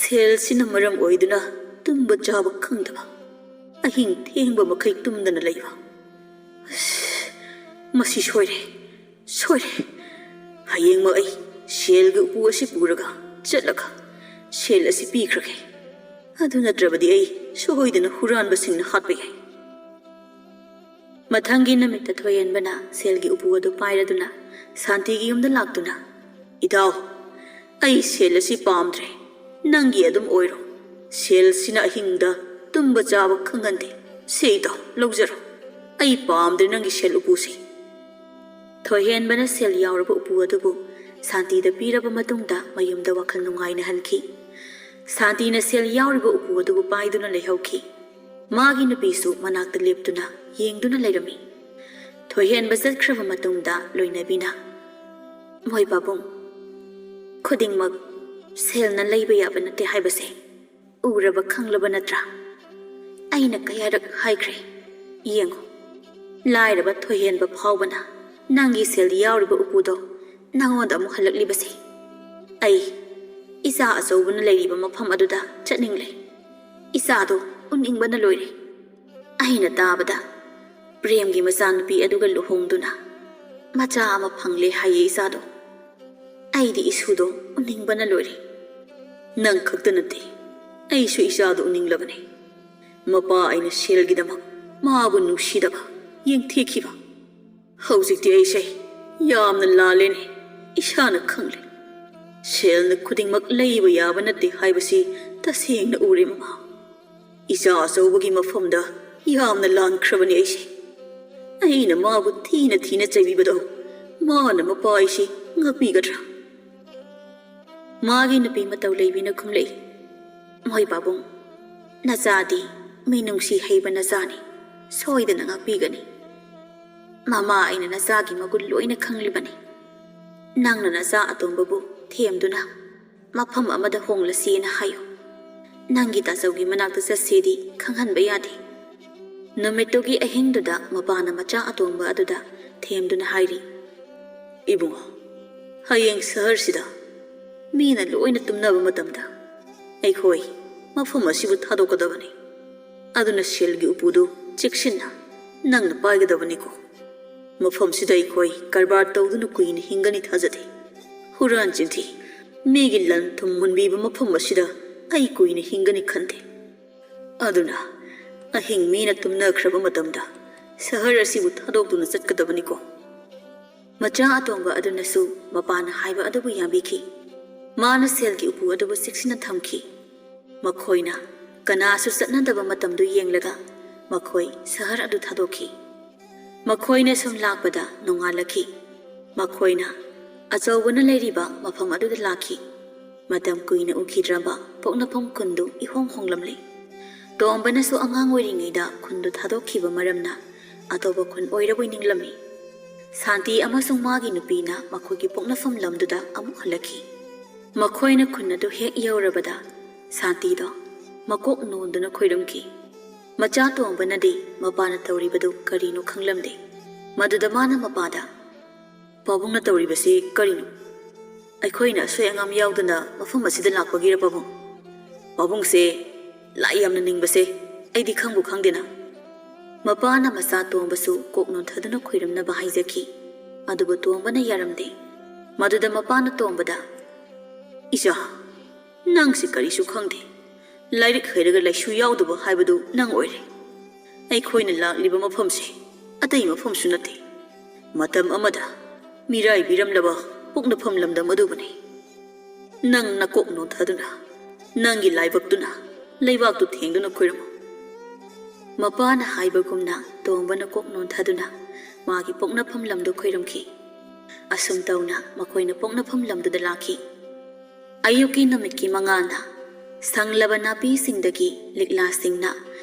ꯁꯦꯜꯁꯤꯅ ꯃꯔꯝ ꯑꯣꯏꯗꯨꯅ ꯇꯨꯝꯕ ꯆꯥꯕ ꯈꯪꯗꯕ, ꯑꯍꯤꯡ ꯊꯦꯡꯕ ꯃꯈꯩ ꯇꯨꯝꯗꯅ ꯂꯩꯕ꯫ ꯑꯁ, ꯃꯁꯤ ꯁꯣꯏꯔꯦ, ꯁꯣꯏꯔꯦ꯫ ꯍꯌꯦꯡꯃꯛ ꯑꯩ ꯁꯦꯜꯒꯤ ꯎꯄꯨ ꯑꯁꯤ ꯄꯨꯔꯒ ꯆꯠꯂꯒ ꯁꯦꯜ ꯑꯁꯤ ꯄꯤꯈ꯭ꯔꯒꯦ꯫ ꯑꯗꯨ ꯅꯠꯇ꯭ꯔꯕꯗꯤ ꯑꯩ ꯁꯣꯏꯗꯅ ꯍꯨꯔꯥꯟꯕꯁꯤꯡꯅ ꯍꯥꯠꯄ ꯌꯥꯏ꯫" ꯃꯊꯪꯒꯤ ꯅꯨꯃꯤꯠꯇ ꯊꯣꯏꯍꯦꯟꯕꯅ ꯁꯦꯜꯒꯤ ꯎꯄꯨ ꯑꯗꯨ ꯄꯥꯏꯔꯗꯨꯅ ꯁꯥꯟꯇꯤꯒꯤ ꯌꯨꯝꯗ ꯂꯥꯛꯇꯨꯅ, "ꯏꯇꯥꯎ, ꯑꯩ ꯁꯦꯜ ꯑꯁꯤ ꯄꯥꯝꯗ꯭ꯔꯦ꯫ ꯅꯪꯒꯤ ꯑꯗꯨꯝ ꯑꯣꯏꯔꯣ꯫ ꯁꯦꯜꯁꯤꯅ ꯑꯍꯤꯡꯗ ꯇꯨꯝꯕ ꯆꯥꯕ ꯈꯪꯍꯟꯗꯦ꯫ ꯁꯦ ꯏꯇꯥꯎ, ꯂꯧꯖꯔꯣ꯫ ꯑꯩ ꯄꯥꯝꯗ꯭ꯔꯦ ꯅꯪꯒꯤ ꯁꯦꯜ ꯎꯄꯨꯁꯤ꯫" ꯊꯣꯏꯍꯦꯟꯕꯅ ꯁꯦꯜ ꯌꯥꯎꯔꯕ ꯎꯄꯨ ꯑꯗꯨꯕꯨ ꯁꯥꯟꯇꯤꯗ ꯄꯤꯔꯕ ꯃꯇꯨꯡꯗ ꯃꯌꯨꯝꯗ ꯋꯥꯈꯜ ꯅꯨꯡꯉꯥꯏꯅ ꯍꯟꯈꯤ꯫ ꯁꯥꯟꯇꯤꯅ ꯁꯦꯜ ꯌꯥꯎꯔꯤꯕ ꯎꯄꯨ ꯑꯗꯨꯕꯨ ꯄꯥꯏꯗꯨꯅ ꯂꯩꯍꯧꯈꯤ꯫ ꯃꯥꯒꯤ ꯅꯨꯄꯤꯁꯨ ꯃꯅꯥꯛꯇ ꯂꯦꯞꯇꯨꯅ ꯌꯦꯡꯗꯨꯅ ꯂꯩꯔꯝꯃꯤ꯫ ꯊꯣꯏꯍꯦꯟꯕ ꯆꯠꯈ꯭ꯔꯕ ꯃꯇꯨꯡꯗ ꯂꯣꯏꯅꯕꯤꯅ, "ꯃꯣꯏ ꯄꯥꯕꯨꯡ, ꯈꯨꯗꯤꯡꯃꯛ ꯁꯦꯜꯅ ꯂꯩꯕ ꯌꯥꯕ ꯅꯠꯇꯦ ꯍꯥꯏꯕꯁꯦ ꯎꯔꯕ ꯈꯪꯂꯕ ꯅꯠꯇ꯭ꯔꯥ? ꯑꯩꯅ ꯀꯌꯥꯔꯛ ꯍꯥꯏꯈ꯭ꯔꯦ꯫ ꯌꯦꯡꯉꯨ, ꯂꯥꯏꯔꯕ ꯊꯣꯏꯍꯦꯟꯕ ꯐꯥꯎꯕꯅ ꯅꯪꯒꯤ ꯁꯦꯜ ꯌꯥꯎꯔꯤꯕ ꯎꯄꯨꯗꯣ ꯅꯉꯣꯟꯗ ꯑꯃꯨꯛ ꯍꯜꯂꯛꯂꯤꯕꯁꯦ꯫ ꯑꯩ ꯏꯆꯥ ꯑꯆꯧꯕꯅ ꯂꯩꯔꯤꯕ ꯃꯐꯝ ꯑꯗꯨꯗ ꯆꯠꯅꯤꯡꯂꯦ꯫ ꯏꯆꯥꯗꯣ ꯎꯅꯤꯡꯕꯅ ꯂꯣꯏꯔꯦ꯫ ꯑꯩꯅ ꯇꯥꯕꯗ ꯄ꯭ꯔꯦꯝꯒꯤ ꯃꯆꯥꯅꯨꯄꯤ ꯑꯗꯨꯒ ꯂꯨꯍꯣꯡꯗꯨꯅ ꯃꯆꯥ ꯑꯃ ꯐꯪꯂꯦ ꯍꯥꯏꯌꯦ ꯏꯆꯥꯗꯣ꯫ ꯑꯩꯗꯤ ꯏꯁꯨꯗꯣ ꯎꯅꯤꯡꯕꯅ ꯂꯣꯏꯔꯦ꯫ ꯅꯪ ꯈꯛꯇ ꯅꯠꯇꯦ, ꯑꯩꯁꯨ ꯏꯆꯥꯗꯣ ꯎꯅꯤꯡꯂꯕꯅꯦ꯫ ꯃꯄꯥ ꯑꯩꯅ ꯁꯦꯜꯒꯤꯗꯃꯛ ꯃꯥꯕꯨ ꯅꯨꯡꯁꯤꯗꯕ, ꯌꯦꯡꯊꯤꯈꯤꯕ꯫ ꯍꯧꯖꯤꯛꯇꯤ ꯑꯩꯁꯦ ꯌꯥꯝꯅ ꯂꯥꯜꯂꯦꯅꯦ, ꯏꯁꯥꯅ ꯈꯪꯂꯦ꯫ ꯁꯦꯜꯅ ꯈꯨꯗꯤꯡꯃꯛ ꯂꯩꯕ ꯌꯥꯕ ꯅꯠꯇꯦ ꯍꯥꯏꯕꯁꯤ ꯇꯁꯦꯡꯅ ꯎꯔꯦ, ꯃꯃꯥ꯫ ꯏꯆꯥ ꯑꯆꯧꯕꯒꯤ ꯃꯐꯝꯗ ꯌꯥꯝꯅ ꯂꯥꯟꯈ꯭ꯔꯕꯅꯤ ꯑꯩꯁꯦ꯫ ꯑꯩꯅ ꯃꯥꯕꯨ ꯊꯤꯅ ꯊꯤꯅ ꯆꯩꯕꯤꯕꯗꯣ ꯃꯥꯅ ꯃꯄꯥ ꯑꯩꯁꯤ ꯉꯥꯛꯄꯤꯒꯗ꯭ꯔꯥ?" ꯃꯥꯒꯤ ꯅꯨꯄꯤ ꯃꯇꯧ ꯂꯩꯕꯤꯅ ꯈꯨꯝꯂꯛꯏ, "ꯃꯣꯏ ꯄꯥꯕꯨꯡ, ꯅꯆꯥꯗꯤ ꯃꯤꯅꯨꯡꯁꯤ ꯍꯩꯕ ꯅꯆꯥꯅꯤ, ꯁꯣꯏꯗꯅ ꯉꯥꯛꯄꯤꯒꯅꯤ꯫ ꯃꯃꯥ ꯑꯩꯅ ꯅꯆꯥꯒꯤ ꯃꯒꯨꯟ ꯂꯣꯏꯅ ꯈꯪꯂꯤꯕꯅꯤ꯫ ꯅꯪꯅ ꯅꯆꯥ ꯑꯇꯣꯝꯕꯕꯨ ꯊꯦꯝꯗꯨꯅ ꯃꯐꯝ ꯑꯃꯗ ꯍꯣꯡꯂꯁꯤꯅ ꯍꯥꯏꯌꯨ꯫ ꯅꯪꯒꯤ ꯇꯥꯆꯧꯒꯤ ꯃꯅꯥꯛꯇ ꯆꯠꯁꯦꯗꯤ ꯈꯪꯍꯟꯕ ꯌꯥꯗꯦ꯫ ꯅꯨꯃꯤꯠꯇꯨꯒꯤ ꯑꯍꯤꯡꯗꯨꯗ ꯃꯄꯥꯅ ꯃꯆꯥ ꯑꯇꯣꯝꯕ ꯑꯗꯨꯗ ꯊꯦꯝꯗꯨꯅ ꯍꯥꯏꯔꯤ, "ꯏꯕꯨꯡꯉꯣ, ꯍꯌꯦꯡ ꯁꯍꯔꯁꯤꯗ ꯃꯤꯅ ꯂꯣꯏꯅ ꯇꯨꯝꯅꯕ ꯃꯇꯝꯗ ꯑꯩꯈꯣꯏ ꯃꯐꯝ ꯑꯁꯤꯕꯨ ꯊꯥꯗꯣꯛꯀꯗꯕꯅꯤ꯫ ꯑꯗꯨꯅ ꯁꯦꯜꯒꯤ ꯎꯄꯨꯗꯨ ꯆꯦꯛꯁꯤꯟꯅ ꯅꯪꯅ ꯄꯥꯏꯒꯗꯕꯅꯤꯀꯣ꯫ ꯃꯐꯝꯁꯤꯗ ꯑꯩꯈꯣꯏ ꯀꯔꯕꯥꯔ ꯇꯧꯗꯨꯅ ꯀꯨꯏꯅ ꯍꯤꯡꯒꯅꯤ ꯊꯥꯖꯗꯦ꯫ ꯍꯨꯔꯥꯟ ꯆꯤꯟꯊꯤ, ꯃꯤꯒꯤ ꯂꯟ ꯊꯨꯝ ꯃꯨꯟꯕꯤꯕ ꯃꯐꯝ ꯑꯁꯤꯗ ꯑꯩ ꯀꯨꯏꯅ ꯍꯤꯡꯒꯅꯤ ꯈꯟꯗꯦ꯫ ꯑꯗꯨꯅ ꯑꯍꯤꯡ ꯃꯤꯅ ꯇꯨꯝꯅꯈ꯭ꯔꯕ ꯃꯇꯝꯗ ꯁꯍꯔ ꯑꯁꯤꯕꯨ ꯊꯥꯗꯣꯛꯇꯨꯅ ꯆꯠꯀꯗꯕꯅꯤꯀꯣ꯫" ꯃꯆꯥ ꯑꯇꯣꯝꯕ ꯑꯗꯨꯅꯁꯨ ꯃꯄꯥꯅ ꯍꯥꯏꯕ ꯑꯗꯨꯕꯨ ꯌꯥꯕꯤꯈꯤ꯫ ꯃꯥꯅ ꯁꯦꯜꯒꯤ ꯎꯄꯨ ꯑꯗꯨꯕꯨ ꯆꯦꯛꯁꯤꯟꯅ ꯊꯝꯈꯤ꯫ ꯃꯈꯣꯏꯅ ꯀꯅꯥꯁꯨ ꯆꯠꯅꯗꯕ ꯃꯇꯝꯗꯨ ꯌꯦꯡꯂꯒ ꯃꯈꯣꯏ ꯁꯍꯔ ꯑꯗꯨ ꯊꯥꯗꯣꯛꯈꯤ꯫ ꯃꯈꯣꯏꯅ ꯁꯨꯝ ꯂꯥꯛꯄꯗ ꯅꯣꯡꯉꯥꯜꯂꯛꯈꯤ꯫ ꯃꯈꯣꯏꯅ ꯑꯆꯧꯕꯅ ꯂꯩꯔꯤꯕ ꯃꯐꯝ ꯑꯗꯨꯗ ꯂꯥꯛꯈꯤ꯫ ꯃꯇꯝ ꯀꯨꯏꯅ ꯎꯈꯤꯗ꯭ꯔꯕ ꯄꯣꯛꯅꯐꯝ ꯈꯨꯟꯗꯨ ꯏꯍꯣꯡ ꯍꯣꯡꯂꯝꯂꯦ꯫ ꯇꯣꯝꯕꯅꯁꯨ ꯑꯉꯥꯡ ꯑꯣꯏꯔꯤꯉꯩꯗ ꯈꯨꯟꯗꯨ ꯊꯥꯗꯣꯛꯈꯤꯕ ꯃꯔꯝꯅ ꯑꯇꯣꯞꯄ ꯈꯨꯟ ꯑꯣꯏꯔꯕꯣꯏ ꯅꯤꯡꯂꯝꯃꯤ꯫ ꯁꯥꯟꯇꯤ ꯑꯃꯁꯨꯡ ꯃꯥꯒꯤ ꯅꯨꯄꯤꯅ ꯃꯈꯣꯏꯒꯤ ꯄꯣꯛꯅꯐꯝ ꯂꯝꯗꯨꯗ ꯑꯃꯨꯛ ꯍꯜꯂꯛꯈꯤ꯫ ꯃꯈꯣꯏꯅ ꯈꯨꯟ ꯑꯗꯨ ꯍꯦꯛ ꯌꯧꯔꯕꯗ ꯁꯥꯟꯇꯤꯗꯣ ꯃꯀꯣꯛ ꯅꯣꯟꯗꯨꯅ ꯈꯣꯏꯔꯝꯈꯤ꯫ ꯃꯆꯥ ꯇꯣꯝꯕꯅꯗꯤ ꯃꯄꯥꯅ ꯇꯧꯔꯤꯕꯗꯨ ꯀꯔꯤꯅꯣ ꯈꯪꯂꯝꯗꯦ꯫ ꯃꯗꯨꯗ ꯃꯥꯅ ꯃꯄꯥꯗ, "ꯄꯥꯕꯨꯡꯅ ꯇꯧꯔꯤꯕꯁꯤ ꯀꯔꯤꯅꯣ? ꯑꯩꯈꯣꯏꯅ ꯑꯁꯣꯏ ꯑꯉꯥꯝ ꯌꯥꯎꯗꯅ ꯃꯐꯝ ꯑꯁꯤꯗ ꯂꯥꯛꯄꯒꯤꯔ ꯄꯥꯕꯨꯡ? ꯄꯥꯕꯨꯡꯁꯦ ꯂꯥꯏ ꯌꯥꯝꯅ ꯅꯤꯡꯕꯁꯦ ꯑꯩꯗꯤ ꯈꯪꯕꯨ ꯈꯪꯗꯦꯅ꯫" ꯃꯄꯥꯅ ꯃꯆꯥ ꯇꯣꯝꯕꯁꯨ ꯀꯣꯛ ꯅꯣꯟꯊꯗꯨꯅ ꯈꯣꯏꯔꯝꯅꯕ ꯍꯥꯏꯖꯈꯤ꯫ ꯑꯗꯨꯕꯨ ꯇꯣꯝꯕꯅ ꯌꯥꯔꯝꯗꯦ꯫ ꯃꯗꯨꯗ ꯃꯄꯥꯅ ꯇꯣꯝꯕꯗ, "ꯏꯆꯥ, ꯅꯪꯁꯤ ꯀꯔꯤꯁꯨ ꯈꯪꯗꯦ꯫ ꯂꯥꯏꯔꯤꯛ ꯍꯩꯔꯒ ꯂꯥꯏꯁꯨ ꯌꯥꯎꯗꯕ ꯍꯥꯏꯕꯗꯨ ꯅꯪ ꯑꯣꯏꯔꯦ꯫ ꯑꯩꯈꯣꯏꯅ ꯂꯥꯛꯂꯤꯕ ꯃꯐꯝꯁꯦ ꯑꯇꯩ ꯃꯐꯝꯁꯨ ꯅꯠꯇꯦ꯫ ꯃꯇꯝ ꯑꯃꯗ ꯃꯤꯔꯥꯏꯕꯤꯔꯝꯂꯕ ꯄꯣꯛꯅꯐꯝ ꯂꯝꯗꯝ ꯑꯗꯨꯕꯨꯅꯤ꯫ ꯅꯪ ꯅꯀꯣꯛ ꯅꯣꯟꯊꯗꯨꯅ ꯅꯪꯒꯤ ꯂꯥꯏꯕꯛꯇꯨꯅ ꯂꯩꯕꯥꯛꯇꯨ ꯊꯦꯡꯗꯨꯅ ꯈꯣꯏꯔꯝꯃꯨ꯫" ꯃꯄꯥꯅ ꯍꯥꯏꯕꯒꯨꯝꯅ ꯇꯣꯝꯕꯅ ꯀꯣꯛ ꯅꯣꯟꯊꯗꯨꯅ ꯃꯥꯒꯤ ꯄꯣꯛꯅꯐꯝ ꯂꯝꯗꯨ ꯈꯣꯏꯔꯝꯈꯤ꯫ ꯑꯁꯨꯝ ꯇꯧꯅ ꯃꯈꯣꯏꯅ ꯄꯣꯛꯅꯐꯝ ꯂꯝꯗꯨꯗ ꯂꯥꯛꯈꯤ꯫ ꯑꯌꯨꯛꯀꯤ ꯅꯨꯃꯤꯠꯀꯤ ꯃꯉꯥꯜꯅ ꯁꯪꯂꯕ ꯅꯥꯄꯤꯁꯤꯡꯗꯒꯤ ꯂꯤꯛꯂꯥꯁꯤꯡꯅ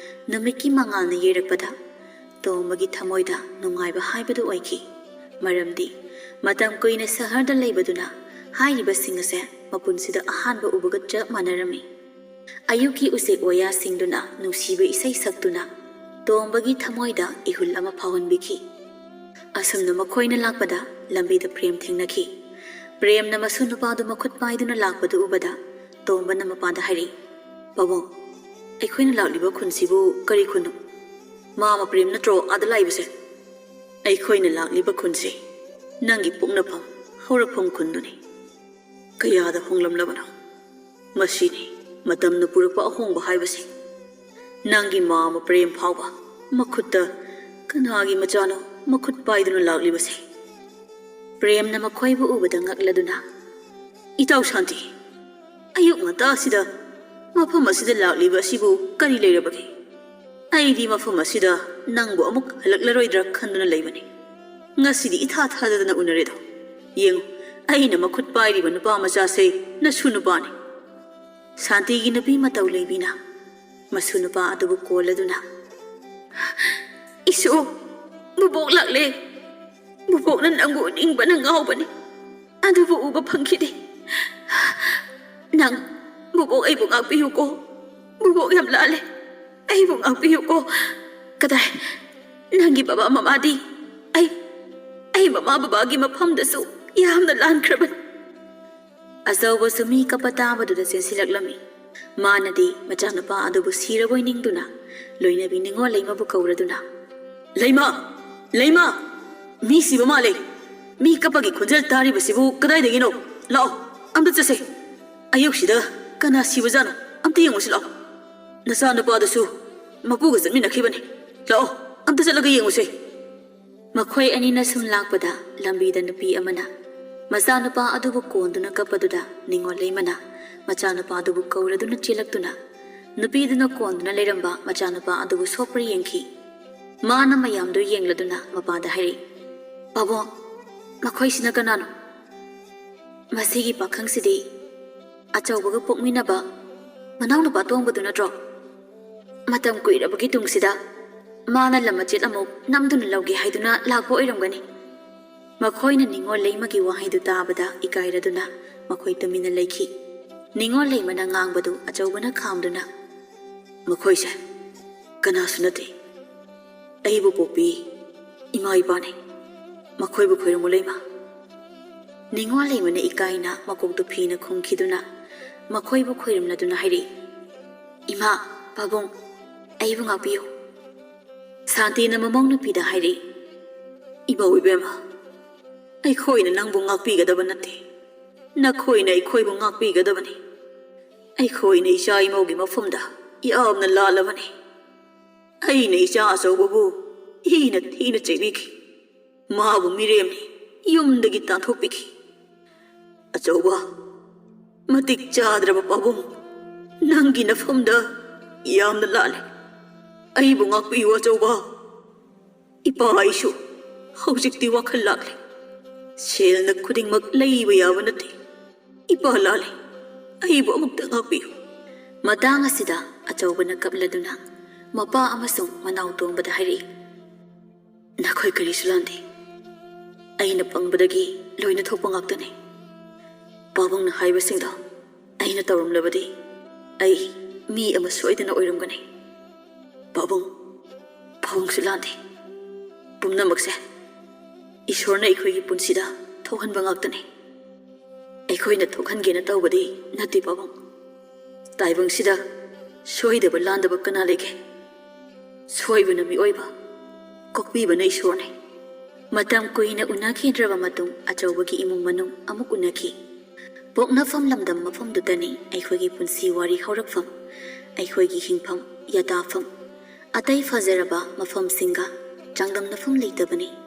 ꯅꯨꯃꯤꯠꯀꯤ ꯃꯉꯥꯜꯅ ꯌꯩꯔꯛꯄꯗ ꯇꯣꯝꯕꯒꯤ ꯊꯃꯣꯏꯗ ꯅꯨꯡꯉꯥꯏꯕ ꯍꯥꯏꯕꯗꯨ ꯑꯣꯏꯈꯤ꯫ ꯃꯔꯝꯗꯤ ꯃꯇꯝ ꯀꯨꯏꯅ ꯁꯍꯔꯗ ꯂꯩꯕꯗꯨꯅ ꯍꯥꯏꯔꯤꯕꯁꯤꯡ ꯑꯁꯦ ꯃꯄꯨꯟꯁꯤꯗ ꯑꯍꯥꯟꯕ ꯎꯕꯒ ꯆꯞ ꯃꯥꯟꯅꯔꯝꯃꯤ꯫ ꯑꯌꯨꯛꯀꯤ ꯎꯆꯦꯛ ꯋꯥꯌꯥꯁꯤꯡꯗꯨꯅ ꯅꯨꯡꯁꯤꯕ ꯏꯁꯩ ꯁꯛꯇꯨꯅ ꯇꯣꯝꯕꯒꯤ ꯊꯃꯣꯏꯗ ꯏꯍꯨꯜ ꯑꯃ ꯐꯥꯎꯍꯟꯕꯤꯈꯤ꯫ ꯑꯁꯨꯝꯅ ꯃꯈꯣꯏꯅ ꯂꯥꯛꯄꯗ ꯂꯝꯕꯤꯗ ꯄ꯭ꯔꯦꯝ ꯊꯦꯡꯅꯈꯤ꯫ ꯄ꯭ꯔꯦꯝꯅ ꯃꯁꯨ ꯅꯨꯄꯥꯗꯨ ꯃꯈꯨꯠ ꯄꯥꯏꯗꯨꯅ ꯂꯥꯛꯄꯗꯨ ꯎꯕꯗ ꯇꯣꯝꯕꯅ ꯃꯄꯥꯗ ꯍꯥꯏꯔꯛꯏ, "ꯄꯥꯕꯨꯡ, ꯑꯩꯈꯣꯏꯅ ꯂꯥꯛꯂꯤꯕ ꯈꯨꯟꯁꯤꯕꯨ ꯀꯔꯤ ꯈꯨꯟꯅꯣ? ꯃꯥꯃ ꯄ꯭ꯔꯦꯝ ꯅꯠꯇ꯭ꯔꯣ ꯑꯥꯗ ꯂꯥꯛꯏꯕꯁꯦ?" "ꯑꯩꯈꯣꯏꯅ ꯂꯥꯛꯂꯤꯕ ꯈꯨꯟꯁꯤ ꯅꯪꯒꯤ ꯄꯣꯛꯅꯐꯝ, ꯍꯧꯔꯛꯐꯝ ꯈꯨꯟꯗꯨꯅꯤ꯫ ꯀꯌꯥꯗ ꯍꯣꯡꯂꯝꯂꯕꯅꯣ? ꯃꯁꯤꯅꯤ ꯃꯇꯝꯅ ꯄꯨꯔꯛꯄ ꯑꯍꯣꯡꯕ ꯍꯥꯏꯕꯁꯤ꯫ ꯅꯪꯒꯤ ꯃꯥꯃ ꯄ꯭ꯔꯦꯝ ꯐꯥꯎꯕ ꯃꯈꯨꯠꯇ ꯀꯅꯥꯒꯤ ꯃꯆꯥꯅꯣ ꯃꯈꯨꯠ ꯄꯥꯏꯗꯨꯅ ꯂꯥꯛꯂꯤꯕꯁꯦ?" ꯄ꯭ꯔꯦꯝꯅ ꯃꯈꯣꯏꯕꯨ ꯎꯕꯗ ꯉꯛꯂꯗꯨꯅ, "ꯏꯇꯥꯎ ꯁꯥꯟꯇꯤ, ꯑꯌꯨꯛ ꯉꯟꯇꯥꯁꯤꯗ ꯃꯐꯝ ꯑꯁꯤꯗ ꯂꯥꯛꯂꯤꯕ ꯑꯁꯤꯕꯨ ꯀꯔꯤ ꯂꯩꯔꯕꯒꯦ? ꯑꯩꯗꯤ ꯃꯐꯝ ꯑꯁꯤꯗ ꯅꯪꯕꯨ ꯑꯃꯨꯛ ꯍꯜꯂꯛꯂꯔꯣꯏꯗ꯭ꯔꯥ ꯈꯟꯗꯨꯅ ꯂꯩꯕꯅꯤ꯫ ꯉꯁꯤꯗꯤ ꯏꯊꯥ ꯊꯥꯖꯗꯅ ꯎꯅꯔꯦꯗꯣ꯫ ꯌꯦꯡꯉꯨ, ꯑꯩꯅ ꯃꯈꯨꯠ ꯄꯥꯏꯔꯤꯕ ꯅꯨꯄꯥ ꯃꯆꯥꯁꯦ ꯅꯁꯨ ꯅꯨꯄꯥꯅꯤ꯫" ꯁꯥꯟꯇꯤꯒꯤ ꯅꯨꯄꯤ ꯃꯇꯧ ꯂꯩꯕꯤꯅ ꯃꯁꯨ ꯅꯨꯄꯥ ꯑꯗꯨꯕꯨ ꯀꯣꯜꯂꯗꯨꯅ, "ꯏꯁꯨ, ꯕꯨꯕꯣꯛ ꯂꯥꯛꯂꯦ꯫ ꯕꯨꯕꯣꯛꯅ ꯅꯪꯕꯨ ꯎꯅꯤꯡꯕꯅ ꯉꯥꯎꯕꯅꯤ꯫ ꯑꯗꯨꯕꯨ ꯎꯕ ꯐꯪꯈꯤꯗꯦ꯫ ꯅꯪ ꯕꯨꯕꯣꯛ ꯑꯩꯕꯨ ꯉꯥꯛꯄꯤꯌꯨꯀꯣ꯫ ꯕꯨꯕꯣꯛ ꯌꯥꯝ ꯂꯥꯜꯂꯦ꯫ ꯑꯩꯕꯨ ꯉꯥꯛꯄꯤꯌꯨꯀꯣ꯫ ꯀꯗꯥꯏ? ꯅꯪꯒꯤ ꯕꯕꯥ ꯃꯃꯥꯗꯤ? ꯑꯩ, ꯑꯩ ꯃꯃꯥ ꯕꯕꯥꯒꯤ ꯃꯐꯝꯗꯁꯨ ꯌꯥꯝꯅ ꯂꯥꯟꯈ꯭ꯔꯕꯅꯤ꯫" ꯑꯆꯧꯕꯁꯨ ꯃꯤ ꯀꯞꯄ ꯇꯥꯕꯗꯨꯗ ꯆꯦꯟꯁꯤꯜꯂꯛꯂꯝꯃꯤ꯫ ꯃꯥꯅꯗꯤ ꯃꯆꯥꯅꯨꯄꯥ ꯑꯗꯨꯕꯨ ꯁꯤꯔꯕꯣꯏ ꯅꯤꯡꯗꯨꯅ ꯂꯣꯏꯅꯕꯤ ꯅꯤꯉꯣꯜ ꯂꯩꯃꯕꯨ ꯀꯧꯔꯗꯨꯅ, "ꯂꯩꯃ! ꯂꯩꯃ! ꯃꯤ ꯁꯤꯕ ꯃꯥꯜꯂꯦ꯫ ꯃꯤ ꯀꯞꯄꯒꯤ ꯈꯣꯟꯖꯦꯜ ꯇꯥꯔꯤꯕꯁꯤꯕꯨ ꯀꯗꯥꯏꯗꯒꯤꯅꯣ? ꯂꯥꯛꯑꯣ, ꯑꯝꯇ ꯆꯠꯁꯦ꯫ ꯑꯌꯨꯛꯁꯤꯗ ꯀꯅꯥ ꯁꯤꯕꯖꯥꯠꯅꯣ? ꯑꯝꯇ ꯌꯦꯡꯉꯨꯁꯤ ꯂꯥꯛꯑꯣ꯫ ꯅꯆꯥꯅꯨꯄꯥꯗꯨꯁꯨ ꯃꯄꯨꯒ ꯆꯠꯃꯤꯟꯅꯈꯤꯕꯅꯤ꯫ ꯂꯥꯛꯑꯣ, ꯑꯝꯇ ꯆꯠꯂꯒ ꯌꯦꯡꯉꯨꯁꯦ꯫" ꯃꯈꯣꯏ ꯑꯅꯤꯅ ꯁꯨꯝ ꯂꯥꯛꯄꯗ ꯂꯝꯕꯤꯗ ꯅꯨꯄꯤ ꯑꯃꯅ ꯃꯆꯥꯅꯨꯄꯥ ꯑꯗꯨꯕꯨ ꯀꯣꯟꯗꯨꯅ ꯀꯞꯄꯗꯨꯗ ꯅꯤꯉꯣꯜ ꯂꯩꯃꯅ ꯃꯆꯥꯅꯨꯄꯥ ꯑꯗꯨꯕꯨ ꯀꯧꯔꯗꯨꯅ ꯆꯦꯜꯂꯛꯇꯨꯅ ꯅꯨꯄꯤꯗꯨꯅ ꯀꯣꯟꯗꯨꯅ ꯂꯩꯔꯝꯕ ꯃꯆꯥꯅꯨꯄꯥ ꯑꯗꯨꯕꯨ ꯁꯣꯛꯄ꯭ꯔꯥ ꯌꯦꯡꯈꯤ꯫ ꯃꯥꯅ ꯃꯌꯥꯝꯗꯨ ꯌꯦꯡꯂꯗꯨꯅ ꯃꯄꯥꯗ ꯍꯥꯏꯔꯛꯏ, "ꯄꯥꯕꯨꯡ, ꯃꯈꯣꯏꯁꯤꯅ ꯀꯅꯥꯅꯣ? ꯃꯁꯤꯒꯤ ꯄꯥꯈꯪꯁꯤꯗꯤ ꯑꯆꯧꯕꯒ ꯄꯣꯛꯃꯤꯟꯅꯕ ꯃꯅꯥꯎꯅꯨꯄꯥ ꯇꯣꯡꯕꯗꯨ ꯅꯠꯇ꯭ꯔꯣ? ꯃꯇꯝ ꯀꯨꯏꯔꯕꯒꯤ ꯇꯨꯡꯁꯤꯗ ꯃꯥꯅ ꯂꯝ ꯃꯆꯦꯠ ꯑꯃꯨꯛ ꯅꯝꯗꯨꯅ ꯂꯧꯒꯦ ꯍꯥꯏꯗꯨꯅ ꯂꯥꯛꯄ ꯑꯣꯏꯔꯝꯒꯅꯤ꯫" ꯃꯈꯣꯏꯅ ꯅꯤꯉꯣꯜ ꯂꯩꯃꯒꯤ ꯋꯥꯍꯩꯗꯨ ꯇꯥꯕꯗ ꯏꯀꯥꯏꯔꯗꯨꯅ ꯃꯈꯣꯏ ꯇꯨꯃꯤꯟꯅ ꯂꯩꯈꯤ꯫ ꯅꯤꯉꯣꯜ ꯂꯩꯃꯅ ꯉꯥꯡꯕꯗꯨ ꯑꯆꯧꯕꯅ ꯈꯥꯝꯗꯨꯅ, "ꯃꯈꯣꯏꯁꯦ ꯀꯅꯥꯁꯨ ꯅꯠꯇꯦ꯫ ꯑꯩꯕꯨ ꯄꯣꯛꯄꯤ ꯏꯃꯥ ꯏꯄꯥꯅꯤ꯫ ꯃꯈꯣꯏꯕꯨ ꯈꯣꯏꯔꯝꯃꯨ ꯂꯩꯃ꯫ ꯅꯤꯡꯉꯣꯜ ꯂꯩꯃꯅ ꯏꯀꯥꯏꯅ ꯃꯀꯣꯛꯇꯨ ꯐꯤꯅ ꯈꯨꯝꯈꯤꯗꯨꯅ ꯃꯈꯣꯏꯕꯨ ꯈꯣꯏꯔꯝꯂꯗꯨꯅ ꯍꯥꯏꯔꯛꯏ, "ꯏꯃꯥ, ꯄꯥꯕꯨꯡ, ꯑꯩꯕꯨ ꯉꯥꯛꯄꯤꯌꯨ꯫" ꯁꯥꯟꯇꯤꯅ ꯃꯃꯧ ꯅꯨꯄꯤꯗ ꯍꯥꯏꯔꯛꯏ, "ꯏꯃꯧ ꯏꯕꯦꯝꯃ, ꯑꯩꯈꯣꯏꯅ ꯅꯪꯕꯨ ꯉꯥꯛꯄꯤꯒꯗꯕ ꯅꯠꯇꯦ, ꯅꯈꯣꯏꯅ ꯑꯩꯈꯣꯏꯕꯨ ꯉꯥꯛꯄꯤꯒꯗꯕꯅꯤ꯫ ꯑꯩꯈꯣꯏꯅ ꯏꯆꯥ ꯏꯃꯧꯒꯤ ꯃꯐꯝꯗ ꯌꯥꯝꯅ ꯂꯥꯜꯂꯕꯅꯤ꯫ ꯑꯩꯅ ꯏꯆꯥ ꯑꯆꯧꯕꯕꯨ ꯍꯤꯅ ꯊꯤꯅ ꯆꯩꯕꯤꯈꯤ꯫ ꯃꯥꯕꯨ ꯃꯤꯔꯦꯝꯅꯤ ꯌꯨꯝꯗꯒꯤ ꯇꯥꯟꯊꯣꯛꯄꯤꯈꯤ꯫ ꯑꯆꯧꯕ, ꯃꯇꯤꯛ ꯆꯥꯗ꯭ꯔꯕ ꯄꯥꯕꯨꯡ, ꯅꯪꯒꯤ ꯅꯐꯝꯗ ꯌꯥꯝꯅ ꯂꯥꯜꯂꯦ꯫ ꯑꯩꯕꯨ ꯉꯥꯛꯄꯤꯌꯨ ꯑꯆꯧꯕ꯫ ꯏꯄꯥ, ꯑꯩꯁꯨ ꯍꯧꯖꯤꯛꯇꯤ ꯋꯥꯈꯜ ꯂꯥꯛꯂꯦ꯫ ꯁꯦꯜꯅ ꯈꯨꯗꯤꯡꯃꯛ ꯂꯩꯕ ꯌꯥꯕ ꯅꯠꯇꯦ꯫ ꯏꯄꯥ ꯂꯥꯜꯂꯦ, ꯑꯩꯕꯨ ꯑꯃꯨꯛꯇ ꯉꯥꯛꯄꯤꯌꯨ꯫" ꯃꯇꯥꯡ ꯑꯁꯤꯗ ꯑꯆꯧꯕꯅ ꯀꯞꯂꯗꯨꯅ ꯃꯄꯥ ꯑꯃꯁꯨꯡ ꯃꯅꯥꯎ ꯇꯣꯡꯕꯗ ꯍꯥꯏꯔꯛꯏ, "ꯅꯈꯣꯏ ꯀꯔꯤꯁꯨ ꯂꯥꯟꯗꯦ꯫ ꯑꯩꯅ ꯄꯪꯕꯗꯒꯤ ꯂꯣꯏꯅ ꯊꯣꯛꯄ ꯉꯥꯛꯇꯅꯤ꯫ ꯄꯥꯕꯨꯡꯅ ꯍꯥꯏꯕꯁꯤꯡꯗꯣ ꯑꯩꯅ ꯇꯧꯔꯝꯂꯕꯗꯤ ꯑꯩ ꯃꯤ ꯑꯃ ꯁꯣꯏꯗꯅ ꯑꯣꯏꯔꯝꯒꯅꯤ꯫ ꯄꯥꯕꯨꯡ, ꯄꯥꯕꯨꯡꯁꯨ ꯂꯥꯟꯗꯦ꯫ ꯄꯨꯝꯅꯃꯛꯁꯦ ꯏꯁꯣꯔꯅ ꯑꯩꯈꯣꯏꯒꯤ ꯄꯨꯟꯁꯤꯗ ꯊꯣꯛꯍꯟꯕ ꯉꯥꯛꯇꯅꯤ꯫ ꯑꯩꯈꯣꯏꯅ ꯊꯣꯛꯍꯟꯒꯦꯅ ꯇꯧꯕꯗꯤ ꯅꯠꯇꯦ ꯄꯥꯕꯨꯡ꯫ ꯇꯥꯏꯕꯪꯁꯤꯗ ꯁꯣꯏꯗꯕ ꯂꯥꯟꯗꯕ ꯀꯅꯥ ꯂꯩꯒꯦ? ꯁꯣꯏꯕꯅ ꯃꯤꯑꯣꯏꯕ, ꯀꯣꯛꯄꯤꯕꯅ ꯏꯁꯣꯔꯅꯤ꯫" ꯃꯇꯝ ꯀꯨꯏꯅ ꯎꯅꯈꯤꯗ꯭ꯔꯕ ꯃꯇꯨꯡ ꯑꯆꯧꯕꯒꯤ ꯏꯃꯨꯡ ꯃꯅꯨꯡ ꯑꯃꯨꯛ ꯎꯅꯈꯤ꯫ ꯄꯣꯛꯅꯐꯝ ꯂꯝꯗꯝ ꯃꯐꯝꯗꯨꯗꯅꯤ ꯑꯩꯈꯣꯏꯒꯤ ꯄꯨꯟꯁꯤ ꯋꯥꯔꯤ ꯍꯧꯔꯛꯐꯝ, ꯑꯩꯈꯣꯏꯒꯤ ꯍꯤꯡꯐꯝ, ꯌꯥꯇꯥꯐꯝ꯫ ꯑꯇꯩ ꯐꯖꯔꯕ ꯃꯐꯝꯁꯤꯡꯒ ꯆꯥꯡꯗꯝꯅꯐꯝ ꯂꯩꯇꯕꯅꯤ꯫